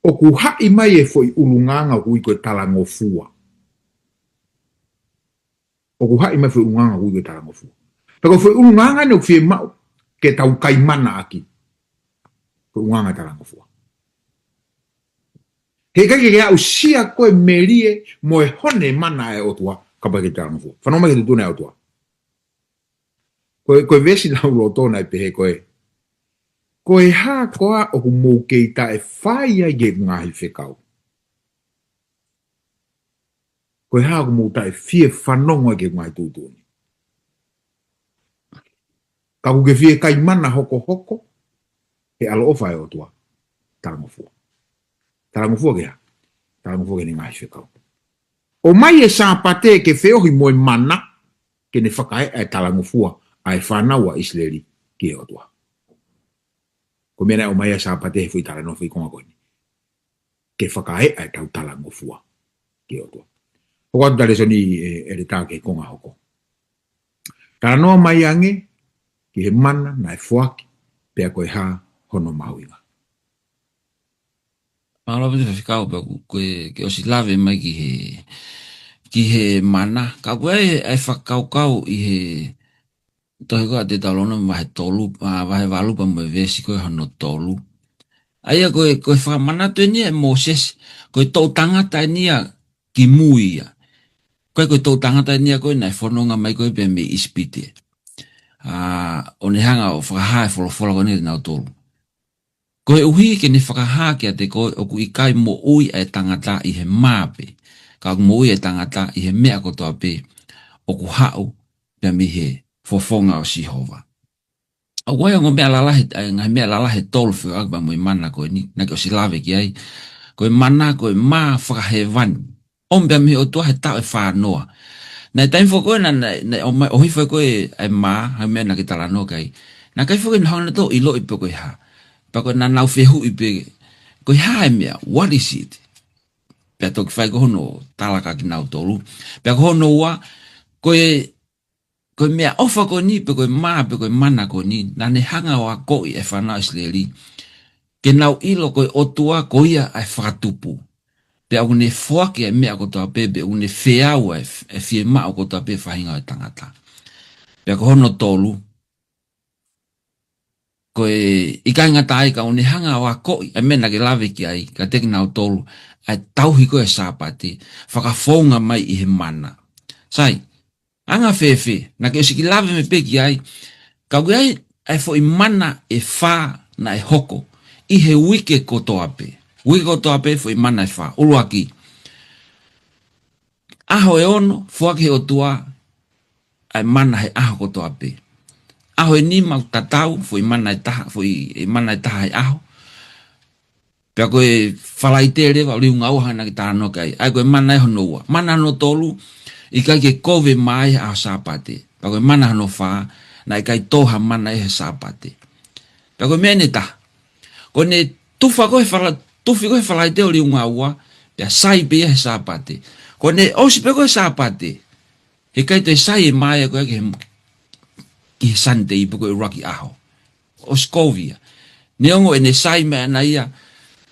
ʻOku haʻi mai e foʻi ʻulungaanga ʻoku ui ko e talangofua. ʻOku haʻi mai e foʻi ʻulungaanga ʻoku ui ko e talangofua. Pea ko e foʻi ʻulungaanga ni ʻoku fiemaʻu ke tau kai mana ʻaki. Ko e ʻulungaanga talangofua. He ʻikai ke aʻusia ko e melie mo e hone mana ʻa e ʻOtua, kapau ʻikai ke talangofua. Fanongo mai ki he tuʻutuʻuni ʻa e ʻOtua. Ko e, ko e veesi lau loto naʻe pehē ko ē: Ko e hā koā ʻoku mou kei taʻefai ai ki heʻeku ngaahi fekau? Ko e hā ʻoku mou taʻefie fanongo ai ki heʻeku ngaahi tuʻutuʻuni? Ka ʻoku ke fie kai mana hokohoko he ʻaloʻofa ʻa e ʻOtua. Talangofua. Talangofua ki he hā? Talangofua ki heʻene ngaahi fekau. ʻOmai e Sāpate ke feohi mo e mana, ke ne fakaeʻa e talangofua ʻa e fānau ʻa ʻIsileli ki he ʻOtua. Ko e meʻa naʻe ʻomai ai e Sāpate he foʻi talanoa, foʻi konga ko eni. Ke fakaeʻa ʻetau talangofua ki he ʻOtua. Hoko atu ʻeta lēsoni, ē, ʻEletā, ki he konga hoko. Talanoa mai ange ki he mana naʻe foaki, pea ko e hā hono mahuʻinga. Mālō ʻaupito Faifekau, pea ʻoku, ko e, ke ʻosi lave mai ki he, ki he mana. Ka ko e, ʻa e fakakaukau ʻi he tohi ko ē ʻa Teutalōnome vahe tolu, ʻa, vahe valu pea mo e veesi ko ē hono tolu. ʻA ia ko e, ko e fakamanatu eni ia ʻe Mōsese, ko e toʻutangata eni ia kimui ia. Ko e, ko e toʻutangata eni ia ko ē naʻe fononga mai ko ē pea mei ʻIsipite. ʻA, ʻo ne hanga ʻo fakahā e folofola ko eni kiate kinautolu. Koeʻuhi ke ne fakahā kiate koe ʻoku ʻikai moʻui ʻa e tangata ʻi he mā pē, ka ʻoku moʻui ʻa e tangata ʻi he meʻa kotoa pē ʻoku haʻu pea mei he fofonga ʻo Sihova. ʻOku ʻi ai e ongo meʻa lalahi, ʻa e ngaahi meʻa lalahi ʻe tolu fekauʻaki pea mo e mana ko eni, naʻa ke ʻosi lave ki ai. Ko e mana, ko e mā fakahēvani. ʻOmi pea mei he ʻOtua he taʻu ʻe fānoa. Naʻe taimi foki ko ē naʻe, naʻe, naʻe ʻomai, ʻohifo ko ē ʻa e mā, ha meʻa naʻa ke talanoa ki ai. Naʻe ʻikai foki ke nau hanga nautolu ʻo ʻiloʻi pe ko e hā. Pea ko ē naʻa nau fehuʻi pē, ko e hā e meʻa, what is it? Pea toki fai ko hono tala kia kinautolu. Pea ko hono ua, ko e, ko e meʻaʻofa ko eni, pe ko e mā, pe ko e mana ko eni, naʻa ne hanga ʻo akoʻi e fānau ʻIsileli ke nau ʻilo ko e ʻOtua ko ia ʻa e fakatupu. Pea ʻoku ne foaki ʻa e meʻa kotoa pē, pea ʻoku ne feau ʻa e f-, ʻa e fiemaʻu kotoa pē ʻa e faʻahinga ʻo e tangata. Pea ko hono tolu, ko e ʻikai ngata ai ka ʻoku ne hanga ʻo akoʻi ʻa e meʻa naʻa ke lave ki ai, kiate kinautolu, ʻa e tauhi ko ē ʻa e Sāpate, fakafounga mai ʻi he mana. Sai, anga fēfē, naʻa ke ʻosi kiʻi lave mai pē ki ai, ka ʻoku ʻi ai ʻa e foʻi mana ʻe fā naʻe hoko ʻi he uike kotoa pē. Uike kotoa pē foʻi mana ʻe fā. ʻUluaki, ʻaho ʻe ono, foaki ʻe he ʻOtua ʻa e mana he ʻaho kotoa pē. ʻAho ʻe nima ʻoku tatau, foʻi mana ʻe taha, foʻi, ʻe mana ʻe taha he ʻaho. Pea ko e Falaite leva ʻo liunga ua hangē naʻa ke talanoa ki ai. ʻA ia ko e mana ʻe hono ua. Mana hono tolu, ʻikai ke kovi mai ʻa e ʻaho Sāpate. Pea ko e mana hono fā, naʻe ʻikai tō ha mana ʻi he Sāpate. Pea ko e meʻa ʻe taha, ko ʻene tufa ko ē he fala-, tufi ko ē he Falaite ʻo liunga ua, pea sai pē ia he Sāpate. Ko ʻene ʻosi pē ko ē he Sāpate, heʻikai toe sai e mā ia ko ē ki he, ki he Sunday pe ko e ʻuluaki ʻaho. ʻOsi kovi ia. Neongo ʻene sai mai ʻana ia,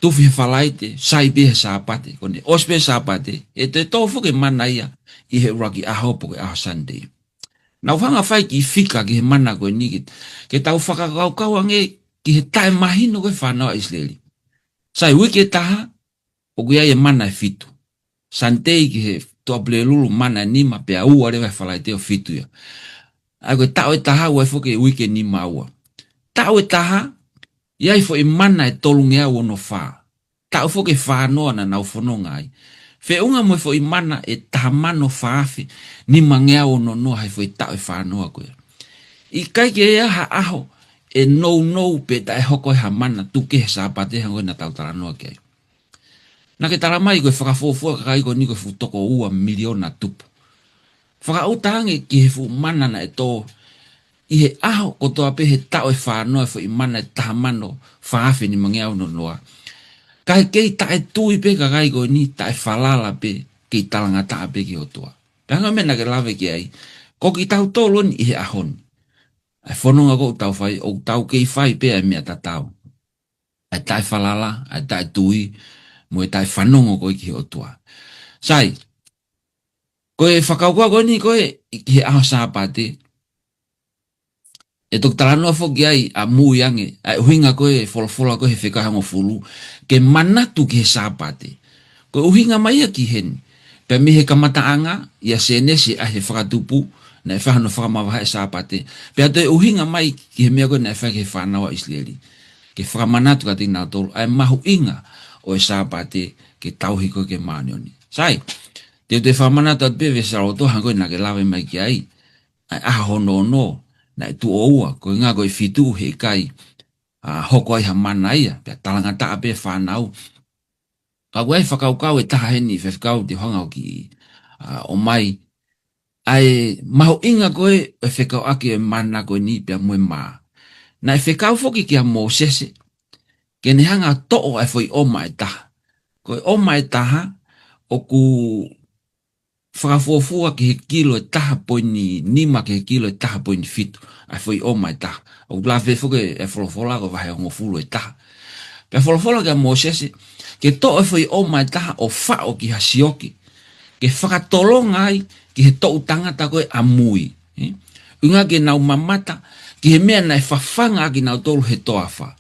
tufi he Falaite, sai pē he Sāpate. Ko ʻene ʻosi pē Sāpate, ʻe toe tō foki e mana ia ʻi he ʻuluaki ʻaho pe ko e ʻaho Sunday. Naʻa ku hanga ʻo fai kiʻi fika ki he mana ko eni ke, ke tau fakakaukau ange ki he taʻemahino ko ē ʻa e fānau ʻa ʻIsileli. Sai, uike ʻe taha, ʻoku ʻi ai e mana ʻe fitu. Sunday ki he Tuʻapulelulu mana ʻe nima, pea ua leva he Falaite ʻo fitu ia. ʻA ia ko e taʻu ʻe taha ʻoku ʻi ai foki e uike ʻe nima ua. Taʻu ʻe taha, ʻi ai foʻi mana ʻe tolungeau ono fā. Taʻu foki ʻe fānoa naʻa nau fononga ai. Feʻunga mo e foʻi mana ʻe taha mano fā afe nimangeau ono noa he foʻi taʻu ʻe fānoa ko ē. ʻIkai ke ʻi ai ha ʻaho ʻe nounou pe taʻe hoko ai ha mana tuku kehe he Sāpate hangē ko ē naʻa tau talanoa ki ai. Naʻa ke tala mai ko e fakafuofua kakai ko eni ko e fuʻu toko ua miliona tupu. Fakaʻuta ange ki he fuʻu mana naʻe tō ʻi he ʻaho kotoa pē he taʻu ʻe fānoa e foʻi mana ʻe taha mano fā afe nimangeau ono noa. Ka ʻe kei taʻetui pē kakai ko eni, taʻefalala pē, kei talangataʻa pē ki he ʻOtua. Pea hangē ko e meʻa naʻa ke lave ki ai, ko kitautolu eni ʻi he ʻaho ni. ʻA e fononga ʻoku tau fai, ʻoku tau kei fai pē ʻa e meʻa tatau. ʻA e taʻefalala, ʻa e taʻetui, mo e taʻefanongo ko ē ki he ʻOtua. Sai, ko e fakakaukau ko eni ko ē ki he ʻaho Sāpate, ʻe toki talanoa foki ai ʻamui ange, ʻa e ʻuhinga ko ē ʻa e folofola ko ē he Fekau ʻe Hongofulu, ke manatu ki he Sāpate. Ko e ʻuhinga mai ia ki heni. Pea mei he kamataʻanga, ʻia Sēnesi ʻa e fakatupu, naʻe fai hono fakamavaheʻi ʻa e Sāpate. Pea toe ʻuhinga mai ki he meʻa ko ē naʻe fai ki he fānau ʻa ʻIsileli. Ke fakamanatu kiate kinautolu, ʻa e mahuʻinga ʻo e Sāpate ke tauhi ko ē ke māʻoniʻoni. Sai, te u toe fakamanatu atu pē veesi ʻe loto hangē ko ē naʻa ke lave mai ki ai. ʻA e ʻaho hono ono, naʻe tuʻo ua, ko e ʻuhinga ko e fitu heʻikai, ʻa, hoko ai ha mana ia, pea talangataʻa pē fānau. Ka ʻoku ʻi ai e fakakaukau ʻe taha heni, Faifekau, te u hanga ʻo kiʻi, ʻa, ʻomai. ʻA e mahuʻinga ko ē ʻo e fekauʻaki ʻo e mana ko eni pea mo e mā. Naʻe fekau foki kia Mōsese, ke ne hanga ʻo toʻo ʻa e foʻi ʻoma ʻe taha. Ko e ʻoma ʻe taha, ʻoku fakafuofua ki he kilo ʻe taha poini nima ki he kilo ʻe taha poini fitu, ʻa e foʻi ʻoma ʻe taha. ʻOku lave foki e folofola ko e vahe hongofulu ʻe taha. Pea folofola kia Mōsese, ke toʻo e foʻi ʻoma ʻe taha ʻo faʻo ki ha sioke, ke fakatolonga ai ki he toʻu tangata ko ē ʻamui. ʻE? ʻUhinga ke nau mamata ki he meʻa naʻe fafanga ʻaki kinautolu he toafa.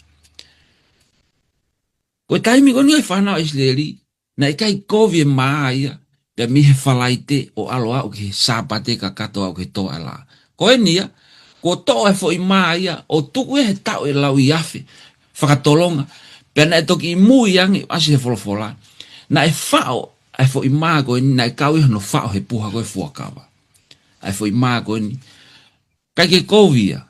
Ko e taimi ko eni ʻa e fānau ʻIsileli, naʻe ʻikai kovi e mā ia, pea mei he Falaite ʻo ʻalu ʻo aʻu ki he Sāpate kakato aʻu ki he tō ʻa e laʻā. Ko eni ia, kuo toʻo e foʻi mā ia, ʻo tuku ia he taʻu ʻe lauiafe, fakatolonga, pea naʻe toki ʻi mui ange, ʻasi he folofola. Naʻe faʻo ʻa e foʻi mā ko eni, naʻe kau ia hono faʻo he puha ko ē fuakava. ʻA e foʻi mā ko eni, ʻikai ke kovi ia.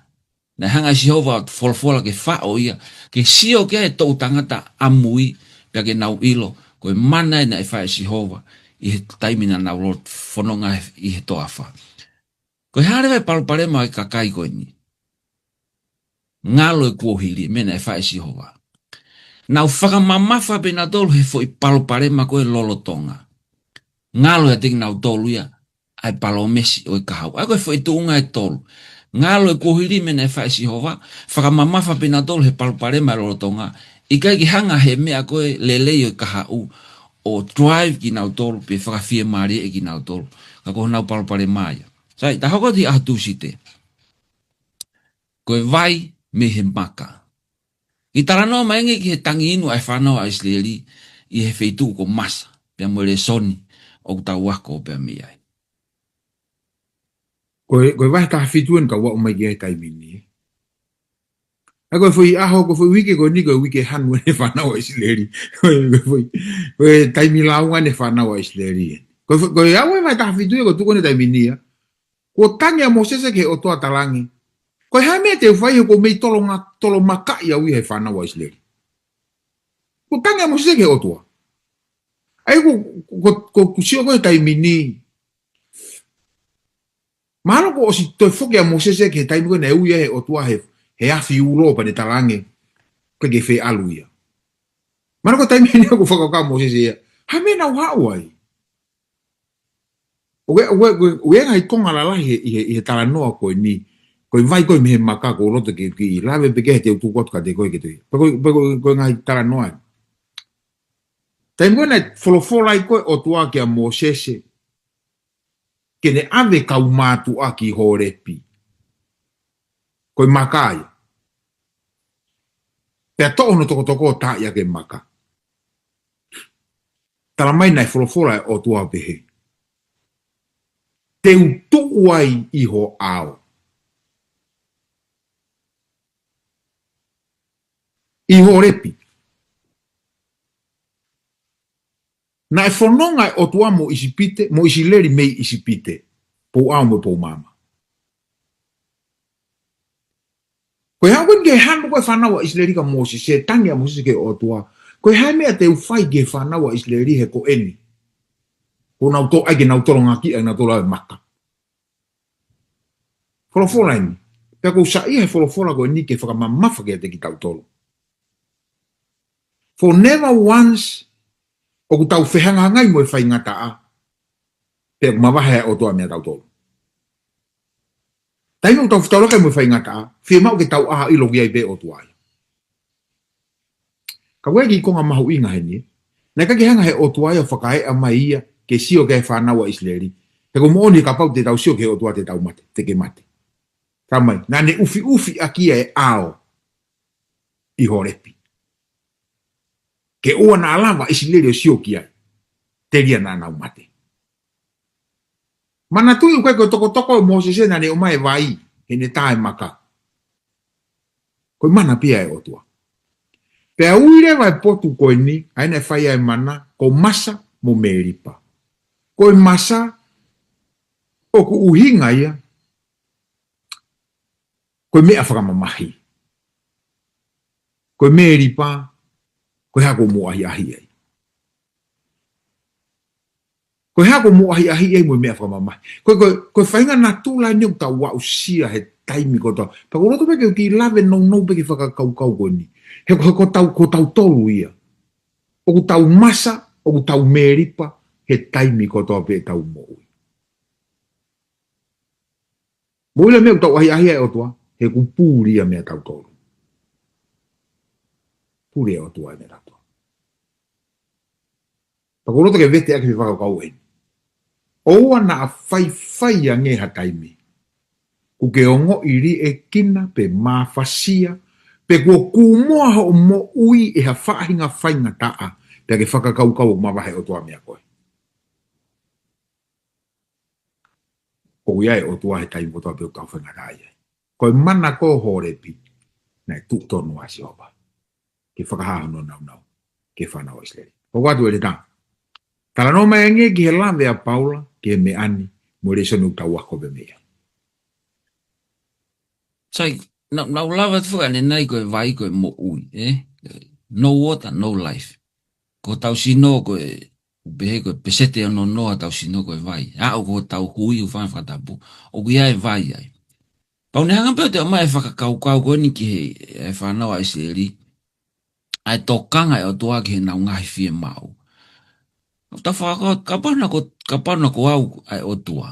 Naʻe hanga ʻe Sihova ʻo folofola ke faʻo ia, ke sio ki ai e toʻu tangata ʻamui, pea ke nau ʻilo, ko e mana ē naʻe fai ʻe Sihova ʻi he taimi naʻa nau lotu fononga ʻi he toafa. Ko e hā leva e palopalema ʻo e kakai ko eni? Ngalo e kuohili, meʻa naʻe fai ʻe Sihova. Nau fakamamafa pē nautolu he foʻi palopalema ko ē lolotonga. Ngalo ʻiate kinautolu ia ʻa e palōmesi ʻo e kahaʻu. ʻA ia ko e foʻi tuʻunga ʻe tolu. Ngalo e kuohili, meʻa naʻe fai ʻe Sihova, fakamamafa pē nautolu he palopalema lolotonga. ʻIkai ke hanga he meʻa ko ē lelei ʻo e kahaʻu ʻo drive kinautolu pe fakafiemālieʻi kinautolu. Ka ko honau palopalema ia. Sai, ta hoko atu ki he ʻaho Tūsite. Ko e vai mei he maka. Kiʻi talanoa mai ange ki he tangi inu ʻa e fānau ʻa ʻIsileli ʻi he feituʻu ko Masa, pea mo e lēsoni ʻoku tau ako pea mei ai. Ko e, ko e vahe taha fitu eni ka ʻoku aʻu mai ki ai he taimi ni, ē. ʻA ia ko e foʻi ʻaho, ko e foʻi uike ko eni, ko e uike hanu ʻene fānau ʻa ʻIsileli. Ko e, ko e foʻi, ko e taimi lāunga ʻene fānau ʻa ʻIsileli, ē. Ko e fo-, ko e aʻu e vahe taha fitu ia, ko e tuʻu ko eni he taimi ni ia. Kuo tangi ʻa Mōsese ki he ʻOtua, talaange: Ko e hā e meʻa te u fai he ʻoku ou mei tolonga-, tolomakaʻi au ia he fānau ʻa ʻIsileli? Kuo tangi ʻa Mōsese ki he ʻOtua. ʻA ia ko, ko, ko, ko e sio ko ē he taimi ni, mahalo kuo ʻosi toe foki ʻa Mōsese ki he taimi ko ē naʻe ui ai ʻe he ʻOtua he, he afi ulo pea ne talaange, ʻoku ʻikai ke fie ʻalu ia. Mahalo ko e taimi ni kuo fakakaukau ʻa Mōsese ia, hā e meʻa naʻa ku haʻu ai? ʻOku ʻi ai, ʻoku ʻi ai, ʻoku ʻi ai, ʻoku ʻi ai e ngaahi konga lalahi ʻi he, ʻi he, ʻi he talanoa ko eni. Ko e vai ko ē mei he maka, ʻoku ou loto ke, ke lave pē ki ai he te u tuku atu kiate koe ke toe. Pea ko e, pea ko e, ko e ngaahi talanoa eni. Taimi ko ē naʻe folofola ai ko ē ʻOtua kia Mōsese ke ne ʻave e kau mātuʻa ki Hōlepi. Ko e maka ia. Pea toʻo hono tokotoko ʻo taaʻi ʻaki e maka. Talamai naʻe folofola ʻa e ʻOtua ʻo pehē: Te u tuʻu ai ʻi ho ʻao. ʻI Hōlepi. Naʻe fononga e ʻOtua mo ʻIsipite, mo ʻIsileli mei ʻIsipite, pou ʻao mo e pou maama. Ko e hā ko eni ki he hanu ko ē e fānau ʻa ʻIsileli kia Mōsese, tangi ʻa Mōsese ki he ʻOtua: Ko e hā e meʻa te u fai ki he fānau ʻa ʻIsileli he ko eni kuo nau tō ai ke nau tolongaʻi ʻa kinautolu ʻe he maka? Folofola eni. Pea ʻoku ou saiʻia he folofola ko eni ke fakamamafa kiate kitautolu. For never once ʻoku tau fehangahangai mo e faingataʻa pea ʻoku mavahe ʻa e ʻOtua meia tautolu. Taimi ʻoku tau fetaulaki mo e faingataʻa, fiemaʻu ke tau ʻā ʻo ʻilo ki ai pē ʻa e ʻOtua ia. Ka ʻoku ʻi ai e kiʻi konga mahuʻinga heni, ē. Naʻe ʻikai ke hanga he ʻOtua ia ʻo fakaeʻa mai ia ke sio ki ai e fānau ʻa ʻIsileli. He ʻoku moʻoni kapau te tau sio ki he ʻOtua te tau mate, te ke mate. Talamai, naʻa ne ʻufiʻufi ʻaki ia e ʻao ʻi Hōlepi. Ke ʻoua naʻa lava ʻa ʻIsileli ʻo sio ki ai, telia naʻa nau mate. Manatuʻi ʻoku ʻikai ko e tokotoko ʻo Mōsese naʻa ne ʻomai e vai, heʻene tā e maka. Ko e mana pē ia ʻa e ʻOtua. Pea ui leva e potu ko eni, ʻa ia naʻe fai ai e mana, ko Masa mo Melipa. Ko e Masa, ʻoku ʻuhinga ia ko e meʻa fakamamahi. Ko e Melipa, ko e hā ʻoku mou ʻahiʻahi ai. Ko e hā ʻoku mou ʻahiʻahi ai mo e meʻa fakamamahi. Ko e, ko e, ko e faʻahinga natula eni ʻoku tau aʻusia he taimi kotoa. Pea ʻoku ou loto pē ke u kiʻi lave nounou pē ki he fakakaukau ko eni. He ko, he ko tau, ko tautolu ia. ʻOku tau Masa, ʻoku tau Melipa, he taimi kotoa pē ʻetau moʻui. Mou ʻilo e meʻa ʻoku tau ʻahiʻahi ai ʻa e ʻOtua, he ʻoku puli ia meia tautolu. Puli ʻa e ʻOtua ia meia tautolu. Pea ʻoku ou loto ke vete ʻaki e fakakaukau eni. ʻOua naʻa faifai ange ha taimi kuo ke ongoʻi liʻekina pe mafasia, pe kuo kūmoa hoʻo moʻui ʻe ha faʻahinga faingataʻa, pea ke fakakaukau ʻoku mavahe ʻa e ʻOtua meia koe. ʻOku ʻi ai e ʻOtua he taimi kotoa pē ʻoku tau faingataʻaʻia ai. Ko e mana ko ē ʻo Hōlepi, naʻe tuʻu tonu ai ʻa Sihova ke fakahā hono nāunau ki he fānau ʻa ʻIsileli. Hoko atu ʻEletā. Talanoa mai ange ki he lave ʻa Paula ki he meʻa ni mo e lēsoni ʻoku tau ako pē mei ai. Sai, naʻa, naʻa ku lave atu foki ʻanenai ko e vai ko e moʻui, ē? No water, no life. Ko hotau sino ko e pehē ko e peseti ʻe ono noa ʻetau sino ko e vai. Aʻu ko ʻetau hui ʻoku fanga fakatapu, ʻoku ʻi ai e vai ai. Pea ʻoku ne hanga pē ʻo toe ʻomai e fakakaukau ko eni ki he, e fānau ʻa ʻIsileli, ʻa e tokanga ʻa e ʻOtua ki heʻenau ngaahi fiemaʻu. ʻOku tau fakakaukau, kapau naʻe ko, kapau naʻe ko au ʻa e ʻOtua,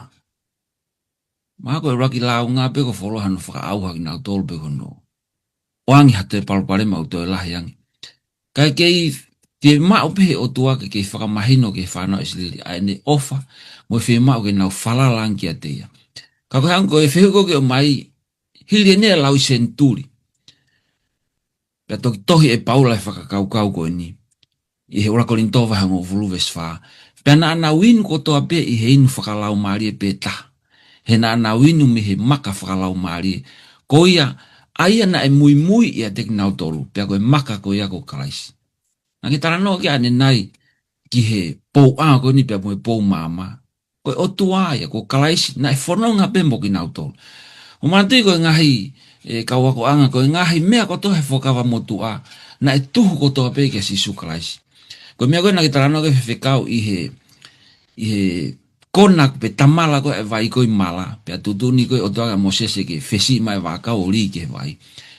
mahalo ko e ʻuluaki lāunga pē ko e fuoloa hono fakaʻauha kinautolu pē ko hono ʻoange ha toe palopalema ʻoku toe lahi ange. Kae kei fiemaʻu pē he ʻOtua ke kei fakamahino ki he fānau ʻa ʻIsileli ʻa ʻene ʻofa mo e fiemaʻu ke nau falala ange kiate ia. Ka ko e hangē ko e fehuʻi ko ē ʻoku ʻomai, hili ʻeni e lau ʻi senituli, pea toki tohi ʻe Paula e fakakaukau ko eni ʻi he ʻuluaki Kolinitō vahe hongofulu veesi fā. Pea naʻa nau inu kotoa pē ʻi he inu fakalaumālie pē taha, he naʻa nau inu mei he maka fakalaumālie, ko ia, ʻa ia naʻe muimui ʻiate kinautolu, pea ko e maka ko ia ko Kalaisi. Naʻa ke talanoa ki ai ʻanenai ki he pou ʻa ko eni pea mo e pou maama. Ko e ʻOtua ia, ko Kalaisi, naʻe fononga pē mo kinautolu. ʻOku manatuʻi ko e ngaahi, e, kau akoʻanga, ko e ngaahi meʻa kotoa he Fuakava Motuʻa, naʻe tuhu kotoa pē kia Sīsū Kalaisi. Ko e meʻa ko ē naʻa ke talanoa ki ai Faifekau ʻi he, ʻi he kona pe tamala ko ē ʻa e vai ko ē ʻi Mala, pea tuʻutuʻuni ko ē ʻe he ʻOtua kia Mōsese ke fesiʻi mai e vaʻakau ʻo lī ki he vai.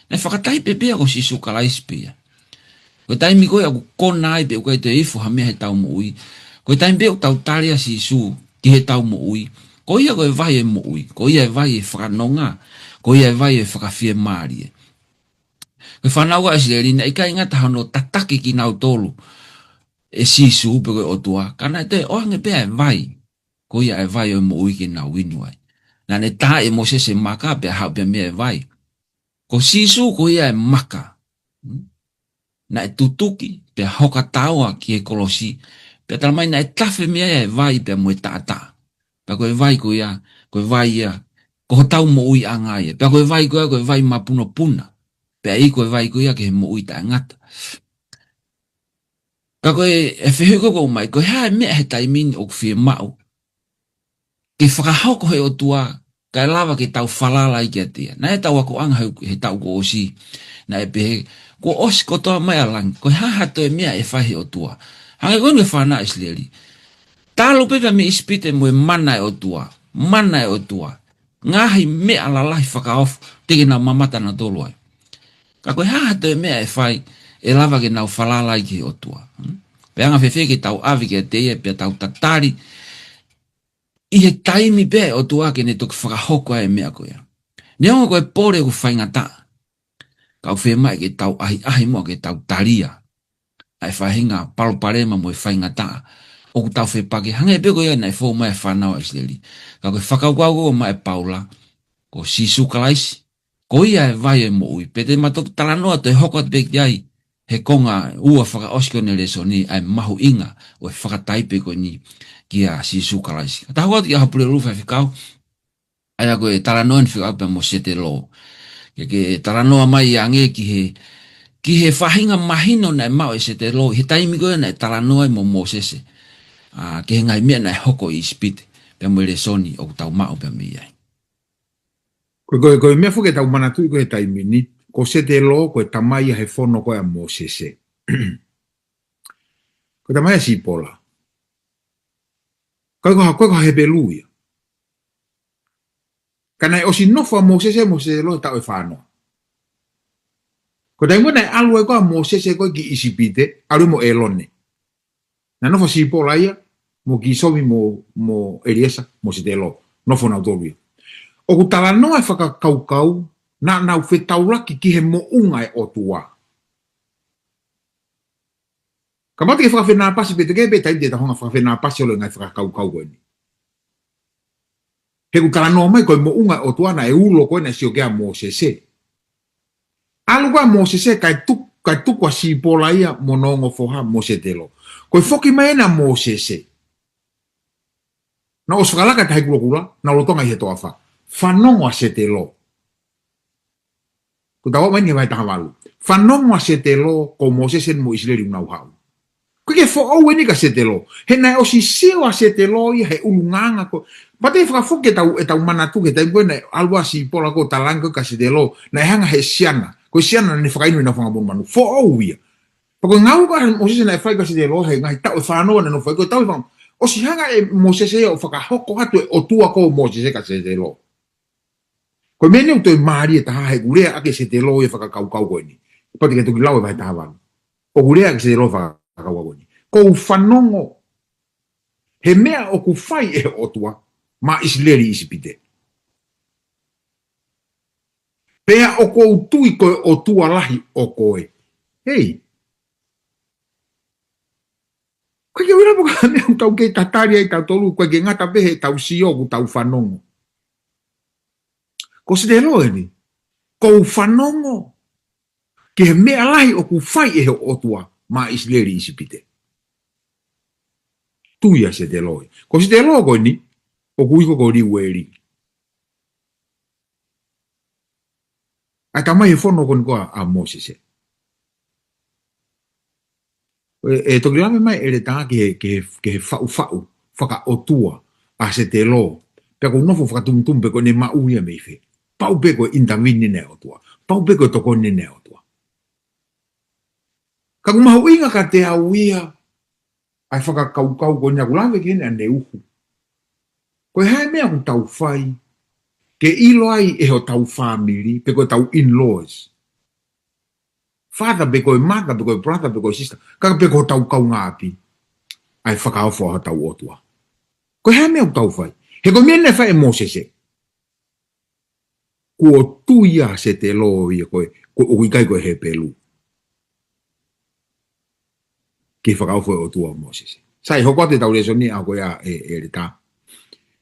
Naʻe fakataipe pē ia ko Sīsū Kalaisi pē ia. Ko e taimi ko ē ʻoku kona ai pe ʻoku ʻikai toe ifo ha meʻa heʻetau moʻui, ko e taimi pē ʻoku tau tali ʻa Sīsū ki heʻetau moʻui, ko ia ko e vai ʻo e moʻui, ko ia e vai ʻo e fakanonga, ko ia e vai ʻo e fakafiemālie. Ko e fānau ʻa ʻIsileli naʻe ʻikai ngata hono tataki kinautolu ʻe Sīsū pe ko e ʻOtua, ka naʻe toe ʻoange pē ʻa e vai, ko ia e vai ʻo e moʻui ke nau inu ai. Naʻa ne tā ʻe Mōsese e maka pea haʻu pē ia mei ai e vai. Ko Sīsū ko ia e maka. Hmm? Naʻe tutuki, pea hoka taua ki he kolosi, pea talamai naʻe tafe mei ai e vai pea mo e taʻataʻa. Pea ko e vai ko ia, ko e vai ia, ko hotau moʻuiʻanga ia. Pea ko e vai ko ia, ko e vai mapunopuna. Pea ʻi ai ko e vai ko ia ki he moʻui taʻengata. Ka ko e, e fehuʻi ko ē ʻoku ʻomai, ko e hā e meʻa he taimi ni ʻoku fiemaʻu ke fakahoko he ʻOtua, kae lava ke tau falala ai kiate ia. Naʻe ʻi ai ʻetau akoʻanga he, he taʻu kuo ʻosi, naʻe pehē, kuo ʻosi kotoa mai ʻa langi, ko e hā ha toe meʻa ʻe fai he ʻOtua. Hangē ko eni e fānau ʻIsileli. Talu pē pea mei ʻIsipite mo e mana ʻa e ʻOtua, mana ʻa e ʻOtua. Ngaahi meʻa lalahi fakaofo, teʻeki ke nau mamata nautolu ai. Ka ko e hā ha toe meʻa ʻe fai, ʻe lava ke nau falala ai ki he ʻOtua. Hmm? Pe ʻe anga fēfē ke tau ʻave kiate ia, pea tau tatali ʻi he taimi pē ʻa e ʻOtua ke ne toki fakahoko ai e meʻa ko ia. Neongo ko e pole ʻoku faingataʻa, ka ʻoku fiemaʻu ke tau ʻahiʻahi muʻa ke tau talia ʻa e faʻahinga palopalema mo e faingataʻa ʻoku tau fepaki, hangē pē ko ia naʻe fou mai e fānau ʻa ʻIsileli. Ka ko e fakakaukau ko ē ʻoku ʻomai ʻe Paula, ko Sīsū Kalaisi, ko ia e vai ʻo e moʻui. Pea te ma toki talanoa toe hoko atu pē ki ai he konga ua fakaʻosi ko eni e lēsoni, ʻa e mahuʻinga ʻo e fakataipe ko eni kia Sīsū Kalaisi. Ka tau hoko atu ki he ʻaho Pulelulu, Faifekau, ʻa ia ko e talanoa eni fekauʻaki pea mo Setelo. Ke, ke talanoa mai ange ki he, ki he faʻahinga mahino naʻe maʻu ʻe Setelo ʻi he taimi ko ē naʻe talanoa ai mo Mōsese. ʻA, ki he ngaahi meʻa naʻe hoko ʻi ʻIsipite, pea mo e lēsoni ʻoku tau maʻu pea mei ai. Ko, ko, ko e meʻa foki ke tau manatuʻi ko ē he taimi ni, ko Setelo, ko e tamai ia he fono ko ē ʻa Mōsese. Ko e tamai ʻa Sipola. Ko e, ko e, ko e, ko e Hepelū ia. Ka naʻe ʻosi nofo ʻa Mōsese mo Setelo he taʻu ʻe fāngofulu. Ko e taimi ko ē naʻe ʻalu ai ko ē ʻa Mōsese ko ē ki ʻIsipite, ʻalu mo ʻĒlone. Naʻe nofo ʻa Sipola ia, mo Kīsomi mo, mo ʻEliesa, mo Setelo. Nofo nautolu ia. ʻOku talanoa e fakakaukau, naʻa nau fetaulaki ki he moʻunga ʻo e ʻOtua. Kamata ke fakafenāpasi pē, teʻeki pē taimi te tau hanga fakafenāpasi ʻo e ngaahi fakakaukau ko eni. He ʻoku talanoa mai ko e moʻunga ʻo e ʻOtua naʻe ulo ko ē naʻe sio ki ai ʻa Mōsese. ʻAlu ko ē ʻa Mōsese kae tuk-, kae tuku ʻa Sipola ia mo hono ongo foha mo Setelo. Ko e foki mai ena ʻa Mōsese, naʻe ʻosi fakalaka e Tahi Kulokula, naʻe lolotonga ʻi he toafa. Fanongo ʻa Setelo. Ko e tau mai eni he vahe taha valu. Fanongo ʻa Setelo, ko Mōsese mo ʻIsileli ʻoku nau haʻu. Ko e foʻou eni kia Setelo. He naʻe ʻosi sio ʻa Setelo ia he ʻulungaanga ko ē. Pea te u fakafoki ʻetau, ʻetau manatu ki he taimi ko ē naʻe ʻalu ʻa Sipola ko ē ʻo talaange ko ē kia Setelo, naʻe hanga he siana. Ko e siana naʻe fakainu ʻenau fanga monumanu. Foʻou ia. Pea ko e ngāue ko ē ʻa Mōsese naʻe fai kia Setelo he ngaahi taʻu ʻe fāngofulu naʻe nofo ai, ko e taʻu ʻe fāngofulu. ʻOsi hanga ʻe Mōsese ʻo fakahoko atu e ʻOtua ko Mōsese kia Setelo. Ko e meʻa eni ʻoku toe mālie taha he ʻoku lea ʻaki ʻe Setelo ia e fakakaukau ko eni. Pea te ke toki lau e vahe taha valu. ʻOku lea ʻaki ʻe Setelo e fakakaukau ko eni. Kuo u fanongo he meʻa ʻoku fai ʻe he ʻOtua maʻa ʻIsileli ʻi ʻIsipite. Pea ʻoku ou tui ko e ʻOtua lahi ʻo koe. Hei. ʻIkai ke ʻuhinga pē ko e meʻa ʻoku tau kei tatali ai tautolu, ʻikai ke ngata pē heʻetau sio, ʻoku tau fanongo. Ko Setelo eni, kuo u fanongo ki he meʻa lahi ʻoku fai ʻe he ʻOtua maʻa ʻIsileli ʻi ʻIsipite. Tui ʻa Setelo ia. Ko Setelo ko eni, ʻoku ui ko Liueli. ʻA e tamai he fono ko eni ko ē ʻa Mōsese. ʻE, ʻe toki lave mai ʻEletā ki he, ki he, ki he faʻufaʻu fakaʻotua ʻa Setelo. Pea ʻoku ou nofo fakatumutumu pe ko ʻene maʻu ia mei fē. Pau pē ko e intervene ʻa e ʻOtua. Pau pē ko e tokoni ʻa e ʻOtua. Ka ʻoku mahuʻinga kiate au ia ʻa e fakakaukau ko eni ʻoku lave ki ai ʻa Nēhuhu. Ko e hā e meʻa ʻoku tau fai ke ʻilo ai ʻe hotau fāmili, pe ko ʻetau in-laws, father pe ko e mother, pe ko e brother, pe ko e sister, ka pe ko hotau kaungāʻapi, ʻa e fakaofo ʻa hotau ʻOtua. Ko e hā e meʻa ʻoku tau fai? He ko e meʻa naʻe fai ʻe Mōsese. Kuo tui ʻa Setelo ia ko e, ko e ʻoku ʻikai ko e Hepelū. Ke fakaofo e ʻOtua ʻo Mōsese. Sai, hoko atu ʻetau lēsoni ʻa ko ia ē, ʻEletā.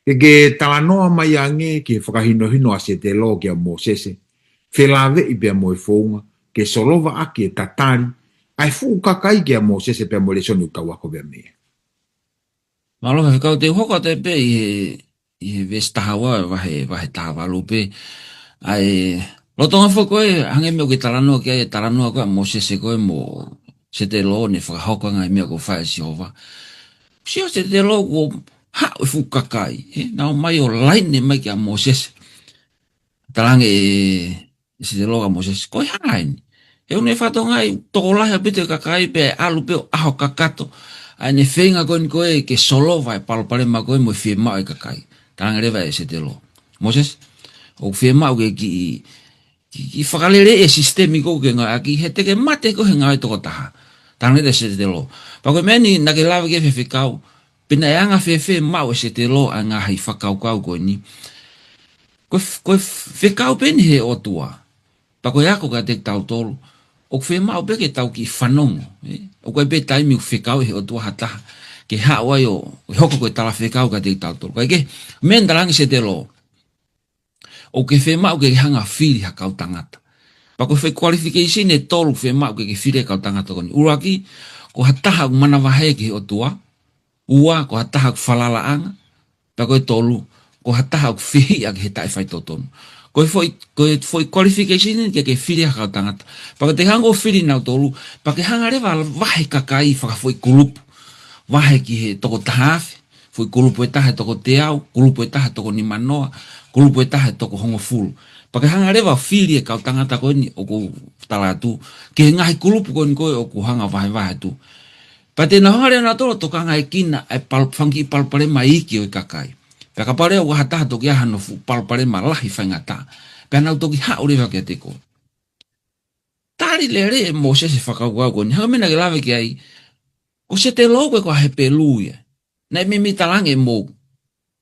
Ke ke talanoa mai ange ki he fakahinohino ʻa Setelo kia Mōsese. Felāveʻi pea mo e founga, ke solova ʻaki e tatali ʻa e fuʻu kakai kia Mōsese pea mo e lēsoni ʻoku tau ako pea mei ai. Mālō, faifekau, te u hoko atu pē ʻi he, ʻi he veesi taha ua, vahe, vahe taha valu pē. ʻA e, lolotonga foki ko ē, hangē meʻa ʻoku ke talanoa ki ai, talanoa ko ē ʻa Mōsese ko ē mo Setelo, ne fakahoko ʻa e ngaahi meʻa kuo fai ʻe Sihova. Sio Setelo kuo haʻu e fuʻu kakai, ē, nau ō mai ʻo laine mai kia Mōsese. Talaange ʻe, ʻe Setelo kia Mōsese, ko e hā eni? He ʻoku ne fakatokangaʻi tokolahi ʻaupito e kakai pea ʻalu pē ʻo ʻaho kakato. ʻA ʻene feinga ko eni ko ē ke solova e palopalema ko ē mo e fiemaʻu e kakai. Talaange leva ʻe Setelo, Mōsese, ʻoku fiemaʻu ke kiʻi, kiʻi, kiʻi fakaleleiʻi e sisitemi ko ē ʻoku ke ngāueʻaki, he te ke mate koe he ngāue toko taha. Talaange leva ʻe Setelo. Pea ko e meʻa eni naʻa ke lave ki ai faifekau, pe naʻe anga fēfē maʻu ʻe Setelo ʻa e ngaahi fakakaukau ko eni. Ko e f-, ko e fekau pē eni he ʻOtua. Pea ko e ako kiate kitautolu, ʻoku fiemaʻu pē ke tau kiʻi fanongo, ē? ʻOku ʻi ai pē taimi ʻoku fekau ʻe he ʻOtua ha taha ke haʻu ai ʻo hoko ko e talafekau kiate kitautolu. Kae kehe, meʻa naʻe talaange ʻe Setelo, ʻoku ke fiemaʻu ke hanga fili ha kau tangata. Pea ko e foʻi qualification ʻe tolu ʻoku fiemaʻu ke ke fili e kau tangata ko eni. ʻUluaki, ko ha taha ʻoku manavahē ki he ʻOtua. Ua, ko ha taha ʻoku falalaʻanga. Pea ko e tolu, ko ha taha ʻoku fehiʻa ki he taʻefaitotonu. Ko e foʻi, ko e foʻi qualification eni ke ke fili ha kau tangata. Pea ko e te hanga ʻo fili nautolu, pea ke hanga leva vahe kakai fakafoʻi kulupu. Vahe ki he toko taha afe, foʻi kulupu ʻe taha he toko teau, kulupu ʻe taha he toko nimanoa, kulupu ʻe taha he toko hongofulu. Pea ke hanga leva fili e kau tangata ko eni ʻoku tala atu, ki he ngaahi kulupu ko eni ko ē ʻoku hanga vahevahe atu. Pea te nau hanga leva nautolu ʻo tokangaekina e pal-, fanga kiʻi palopalema iiki ʻo e kakai. Pea kapau leva ʻoku ʻi ai ha taha toki ʻi ai hano fuʻu palopalema lahi faingataʻa, pea nau toki haʻu leva kiate koe. Tali lelei ʻe Mōsese e fakakaukau ko eni. Hangē ko e meʻa naʻa ke lave ki ai, ko Setelo ko ē ko ha Hepelū ia. Naʻe meimei talaange ʻe moutolu,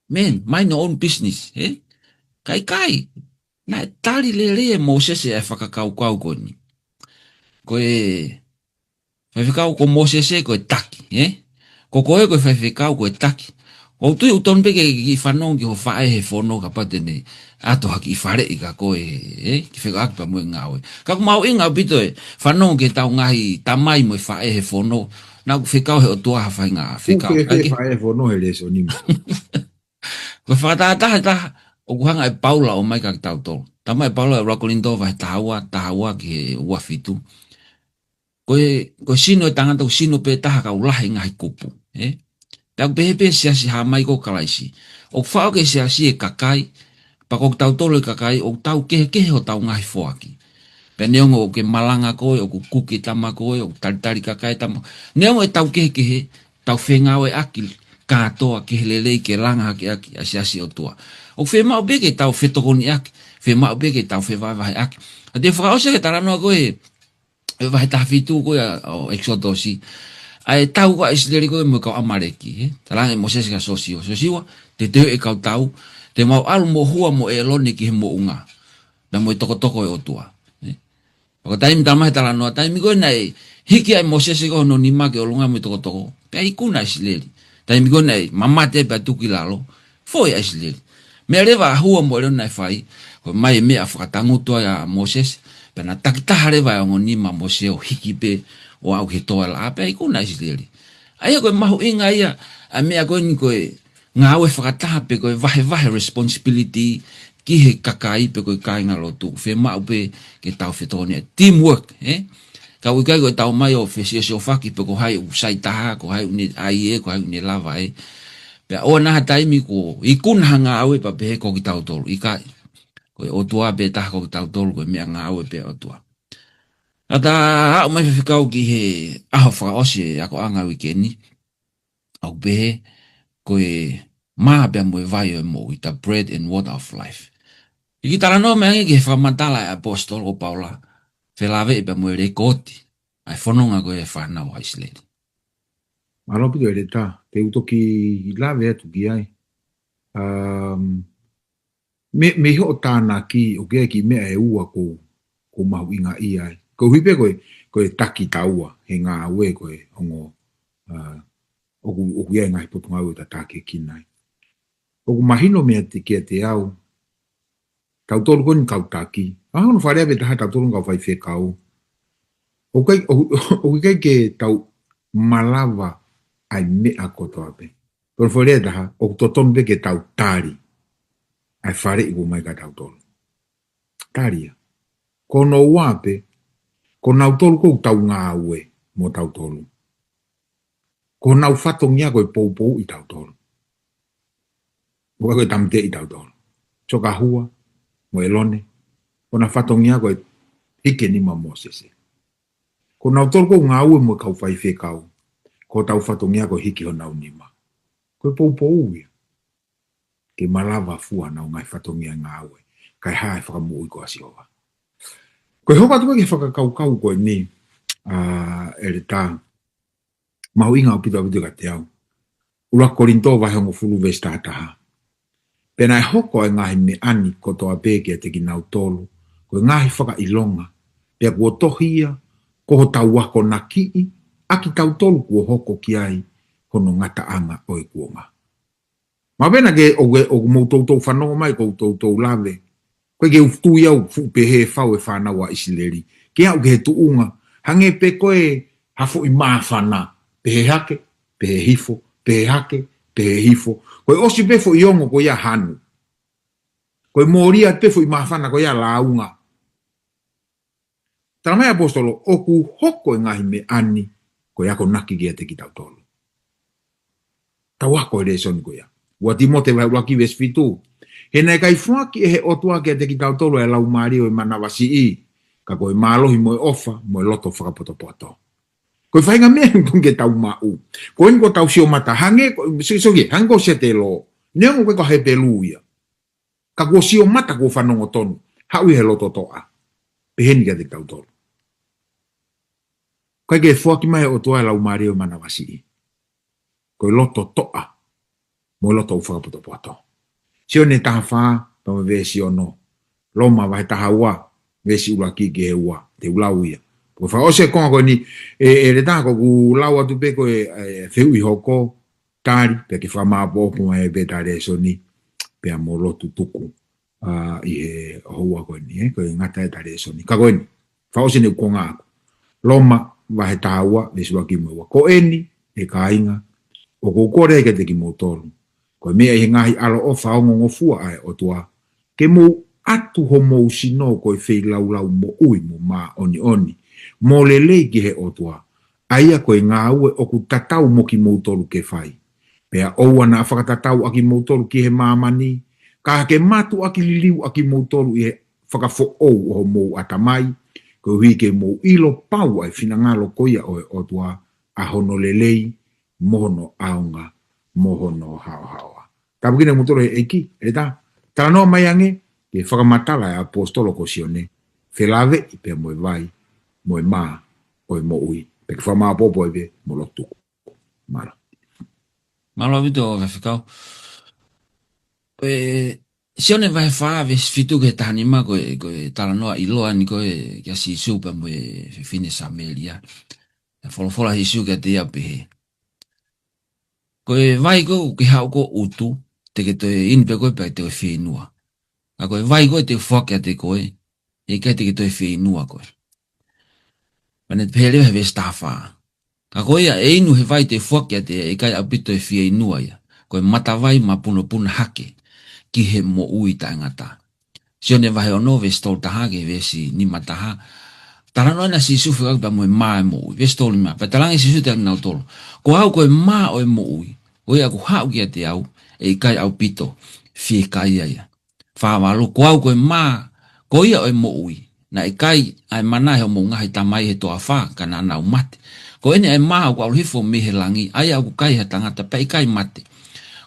man, mind your own business, ē? Ka ʻikai, naʻe tali lelei ʻe Mōsese e fakakaukau ko eni. Ko e faifekau ko Mōsese ko e taki, ē? Ko koe ko e faifekau ko e taki. ʻOku ou tui ʻoku totonu pē ke kiʻi fanongo ki hoʻo faʻē he fono kapau te ne ʻoatu ha kiʻi faleʻi kia koe, ē? Kiʻi fekauʻaki pea mo e ngāue. Ka ʻoku mahuʻinga ʻaupito e fanongo ki heʻetau ngaahi tamai mo e faʻē he fono. Naʻa ʻoku fekau ʻe he ʻOtua ha faʻahinga fekau. ʻOku fēfē e faʻē he fono he lēsoni mo. Ko e fakatātā ʻe taha, ʻoku hanga ʻe Paula ʻo ʻomai kia kitautolu. Talamai ʻe Paula ʻi he ʻuluaki Kolinitō vahe taha ua, taha ua ki he ua fitu. Ko e, ko e sino ʻo e tangata ʻoku sino pē taha ka ʻoku lahi e ngaahi kupu, ē? Pea ʻoku pehē pē siasi hāmai ko Kalaisi. ʻOku faʻo ki he siasi e kakai, pea ko kitautolu e kakai, ʻoku tau kehekehe hotau ngaahi foaki. Pea neongo ʻoku ke malanga koe, ʻoku kuki tama koe, ʻoku talitali kakai tama. Neongo ʻetau kehekehe, tau fengāueʻaki kātoa ki he lelei ke langa hake ʻaki ʻa e siasi ʻOtua. ʻOku fiemaʻu pē ke tau fetokoniʻaki, fiemaʻu pē ke tau fevahevaheʻaki. ʻA ia te u fakaʻosi ʻa e talanoa ko ē, ʻi he vahe taha fitu ko ia ʻo ʻEkisoto. ʻA e tau ko ia ʻa ʻIsileli ko ē mo e kau ʻAmaleki, ē? Talaange ʻe Mōsese kia Siosiua. Siosiua, te te ʻi he kau tau, te mau ʻalu mo Hua mo ʻĒlone ki he moʻunga. Pea mo e tokotoko ʻo e ʻOtua. Ē? Pea ko e taimi, talamai ʻe he talanoa, taimi ko ē naʻe hiki ai ʻe Mōsese ko ē hono nima ki ʻolunga mo e tokotoko, pea ikuna ʻa ʻIsileli. Taimi ko ē naʻe mamate pea tuku ki lalo, foʻi ʻa ʻIsileli. Meʻa leva ʻa Hua mo ʻĒlone naʻe fai, ko e ʻomai e meʻa fakatangutu ai ʻa Mōsese, pea na takitaha leva e ongo nima ʻo Mōsese ʻo hiki pē ʻo aʻu ki he toalaʻā, pea ikuna ʻa ʻIsileli. ʻA ia ko e mahuʻinga ia ʻa e meʻa ko eni ko e ngāue fakataha pe ko e vahevahe responsibility ki he kakai pe ko e kāingalotu. Fiemaʻu pē ke tau fetokoniʻaki, teamwork, ē? Ka ʻoku ʻikai ko e tau mai ʻo fesiosiofaki pe ko hai ʻoku sai taha, ko hai ʻoku ne ʻai ē, ko hai ʻoku ne lava ē. Pea ʻoua naʻa ha taimi kuo ikuna ha ngāue pea pehē ko kitautolu. ʻIkai. Ko e ʻOtua pē taha, ko kitautolu ko e meʻangāue pē ʻa e ʻOtua. Kae ʻatā, aʻu mai Faifekau ki he ʻaho fakaʻosi e akoʻanga uike ni, ʻoku pehē ko e mā pea mo e vai ʻo e moʻui, the bread and water of life. Kiʻi talanoa mai ange ki he fakamatala ʻa e ʻaposetolo ko Paula, felāveʻi pea mo e lekooti ʻa e fononga ko ē ʻa e fānau ʻa ʻIsileli. Mālō ʻaupito ʻEletā, te u toki lave atu ki ai. Um, mei, mei hoʻo tānaki, ʻoku ʻi ai e kiʻi meʻa ʻe ua ʻoku, ʻoku mahuʻingaʻia ai. Koeʻuhi pē ko e, ko e taki taua he ngāue ko e ongo, ā, ʻoku, ʻoku ʻi ai e ngaahi potungāue ʻoku ta taki ki ai. ʻOku mahino meiate, kiate au, tautolu ko eni kau taki, ʻa hono fakalea pē taha, tautolu kau faifekau, ʻoku ʻikai, ʻoku, ʻoku ʻikai ke tau malava ʻa e meʻa kotoa pē. Ko hono fakalea taha, ʻoku totonu pē ke tau tali ʻa e faleʻi ʻoku ʻomai kia tautolu. Tali ia. Ko hono ua pē, ko nautolu ʻoku tau ngāue mo tautolu, ko honau fatongia ko e poupouʻi tautolu. ʻOku ʻikai ko e tāmateʻi tautolu. Sio kia Hua mo ʻĒlone, ko hona fatongia ko e hiki e nima ʻo Mōsese. Ko nautolu ʻoku ngāue mo e kau faifekau, ko hotau fatongia ko e hiki honau nima. Ko e poupou ia. Ke malava fua honau ngaahi fatongia ngāue, kae hā e fakamoʻui ko ē ʻa Sihova. Ko e hoko atu ko ē ki he fakakaukau ko eni, ā, ʻEletā, mahuʻinga ʻaupito ʻaupito kiate au. ʻUluaki Kolinitō vahe hongofulu veesi taha taha. Pea naʻe hoko ʻa e ngaahi meʻa ni kotoa pē kiate kinautolu ko e ngaahi fakaʻilonga, pea kuo tohi ia ko hotau akonakiʻi ʻa kitautolu kuo hoko ki ai hono ngataʻanga ʻo e kuonga. Mahalo pē naʻa ke, ʻoku, ʻoku mou toutou fanongo mai, ʻoku ou toutou lave. ʻOku ʻikai ke u tui au ʻoku fuʻu pehē e fau e fānau ʻa ʻIsileli. Ke aʻu ki he tuʻunga, hangē pē ko e ha foʻi māfana, pehē hake, pehē hifo, pehē hake, pehē hifo. Ko e ʻosi pē foʻi ongo ko ia hanu. Ko e mōlia pē foʻi māfana ko ia lāunga. Talamai ʻe he ʻaposetolo, ʻoku hoko e ngaahi meʻa ni ko e akonaki kiate kitautolu. Tau ako e lēsoni ko ia. Ua Tīmote vahe ʻuluaki veesi fitu. He naʻe ʻikai foaki ʻe he ʻOtua kiate kitautolu ʻa e laumālie ʻo e manavasiʻi, ka ko e mālohi mo e ʻofa, mo e loto fakapotopoto. Ko e faʻahinga meʻa eni ʻoku totonu ke tau maʻu. Ko eni ʻoku tau sio mata, hangē ko, sio, sio ki ai, hangē ko Setelo. Neongo ʻoku ʻikai ko Hepelū ia. Ka kuo sio mata, kuo fanongo tonu. Haʻu ia he loto toʻa. Pehē ni kiate kitautolu. ʻIkai ke foaki mai ʻe he ʻOtua e laumālie ʻo e manavasiʻi. Ko e loto toʻa. Mo e loto ʻoku fakapotopoto. Sione taha fā, pea mo e veesi ono. Loma vahe taha ua, veesi ʻuluaki ki he ua. Te u lau ia. Ko e fakaʻosi e konga ko eni, ē, ʻEletā, ʻoku ou lau atu pē ko e, ē, fehuʻi hoko, tali, pea ke fakamāʻopoʻopo mai pē ʻeta lēsoni, pea mo lotu tuku, ā, ʻi he houa ko eni, ē, ko e ngata ʻeta lēsoni. Ka ko eni, fakaʻosi eni e konga ʻaku. Loma, vahe taha ua, veesi ʻuluaki mo e ua. Ko eni, ʻe kāinga, ʻoku ou kole ai kiate kimoutolu, ko e meʻa ʻi he ngaahi ʻaloʻofa ongongofua ʻa e ʻOtua, ke mou ʻatu homou sino ko e feilaulau moʻui mo māʻoniʻoni, mo lelei ki he ʻOtua, ʻa ia ko e ngāue ʻoku tatau mo kimoutolu ke fai. Pea ʻoua naʻa fakatatau ʻa kimoutolu ki he māmani, ka ke mātuʻaki liliu ʻa kimoutolu ʻi he fakafoʻou ʻo homou ʻatamai, koeʻuhi ke mou ʻilo pau ʻa e finangalo ko ia ʻo e ʻOtua, ʻa hono lelei, mo hono ʻaonga, mo hono haohaoa. Tāpuekina kimoutolu ʻe he ʻEiki. ʻEta, talanoa mai ange ki he fakamatala ʻa e ʻaposetolo ko Sione, felāveʻi pea mo e vai mo e mā ʻo e moʻui. Pea ke fakamāʻopoʻopo ai pē mo lotu. Mālō. Mālō ʻaupito Faifekau. Ko e Sione vahe fā veesi fitu ki he taha nima, ko e, ko e talanoa ʻiloa eni ko ē kia Sīsū pea mo e fefine Samēlia. ʻE folofola ʻa Sīsū kiate ia ʻo pehē: Ko e vai ko ē ʻoku ke haʻu ʻo utu, te ke toe inu pē koe pea te ke toe fieinua. Ka ko e vai ko ē te u foaki kiate koe, ʻe ʻikai te ke toe fieinua koe. Pea ne pehē leva he veesi taha fā: Ka ko ia ʻe inu he vai te u foaki kiate ia, ʻe ʻikai ʻaupito ʻe fieinua ia. Ko e matavai mapunopuna hake ki he moʻui taʻengata. Sione vahe ono veesi tolu taha ki he veesi nima taha. Talanoa ʻena ʻa Sīsū fekauʻaki pea mo e mā ʻo e moʻui. Veesi tolu nima. Pea talaange ʻe Sīsū kiate kinautolu: Ko au ko e mā ʻo e moʻui. Ko ia ʻoku haʻu kiate au, ʻe ʻikai ʻaupito fiekaia ia. Fā valu. Ko au ko e mā ko ia ʻo e moʻui. Naʻe kai ʻa e mana ʻe hoʻomou ngaahi tamai he toafa, ka naʻa nau mate. Ko eni ʻa e mā ʻoku ʻalu hifo mei he langi, ʻa ia ʻoku kai ʻe ha tangata pea ʻikai mate.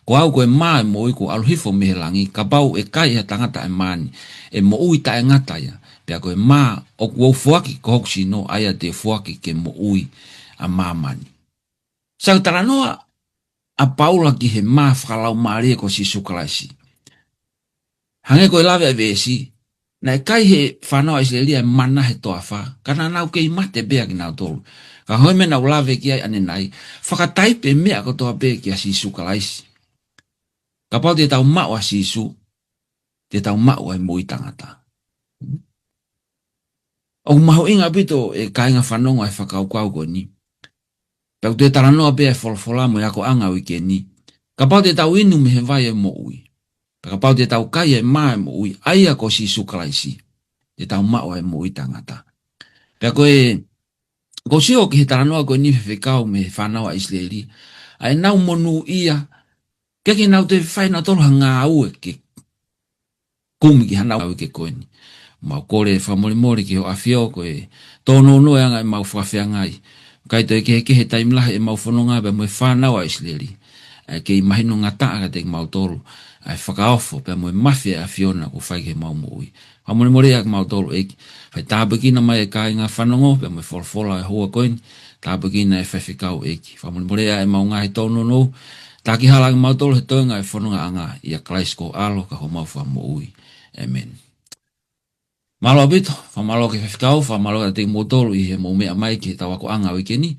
Ko au ko e mā ʻo e moʻui kuo ʻalu hifo mei he langi, kapau ʻe kai ʻe ha tangata ʻa e mā ni, ʻe moʻui taʻengata ia. Pea ko e mā ʻoku ou foaki ko hoku sino, ʻa ia te u foaki ke moʻui ʻa māmani. Sai, ko e talanoa ʻa Paula ki he mā fakalaumālie ko Sīsū Kalaisi. Hangē ko e lave ʻa e veesi, naʻe kai ʻe he fānau ʻa ʻIsileli ʻa e mana he toafa, ka naʻa nau kei mate pē ʻa kinautolu. Ka ko e meʻa naʻa ku lave ki ai ʻanenai, fakataipe meʻa kotoa pē kia Sīsū Kalaisi. Kapau te tau maʻu ʻa Sīsū, te tau maʻu ʻa e moʻui taʻengata. ʻOku mahuʻinga ʻaupito ʻe kāinga fanongo ʻa e fakakaukau ko eni. Pea ʻoku toe talanoa pē ʻa e folofola mo e akoʻanga ʻo e uike ni. Kapau te tau inu mei he vai ʻo e moʻui, pea kapau te tau kai ʻa e mā ʻo e moʻui, ʻa ia ko Sīsū Kalaisi, te tau maʻu ʻa e moʻui taʻengata. Pea ko e, ʻoku ou sio ki he talanoa ko eni, Faifekau, mei he fānau ʻa ʻIsileli, ʻa ʻenau monūʻia, ʻikai ke nau toe fai ʻe nautolu ha ngāue ke kumi ki haʻanau ngāue ko eni. Mau kole fakamolemole ki ho ʻAfio, ko e tōnounou e anga ʻemau fakafeangai. ʻIkai toe kehekehe taimi lahi ʻemau fononga pea mo e fānau ʻa ʻIsileli. ʻA e kei mahino ngataʻa kiate kimautolu ʻa e fakaofo pea mo e mafi ʻa e ʻAfiona kuo fai ki heʻemau moʻui. Fakamolemole ʻa kimautolu, ʻEiki. Fai tāpuekina mai e kāinga fanongo pea mo e folofola ʻo e houa ko eni. Tāpuekina e Faifekau, ʻEiki. Fakamolemole ʻa ʻemau ngaahi tōnounou. Taki hala ʻa kimautolu he toenga ʻo e fonongaʻanga, ʻia Kalaisi ko ho ʻAlo ka ko homau Fakamoʻui. ʻĒmeni. Mālō ʻaupito, fakamālō ki he Faifekau, fakamālō kiate kimoutolu ʻi heʻemou meʻa mai ki heʻetau akoʻanga ʻo e uike ni.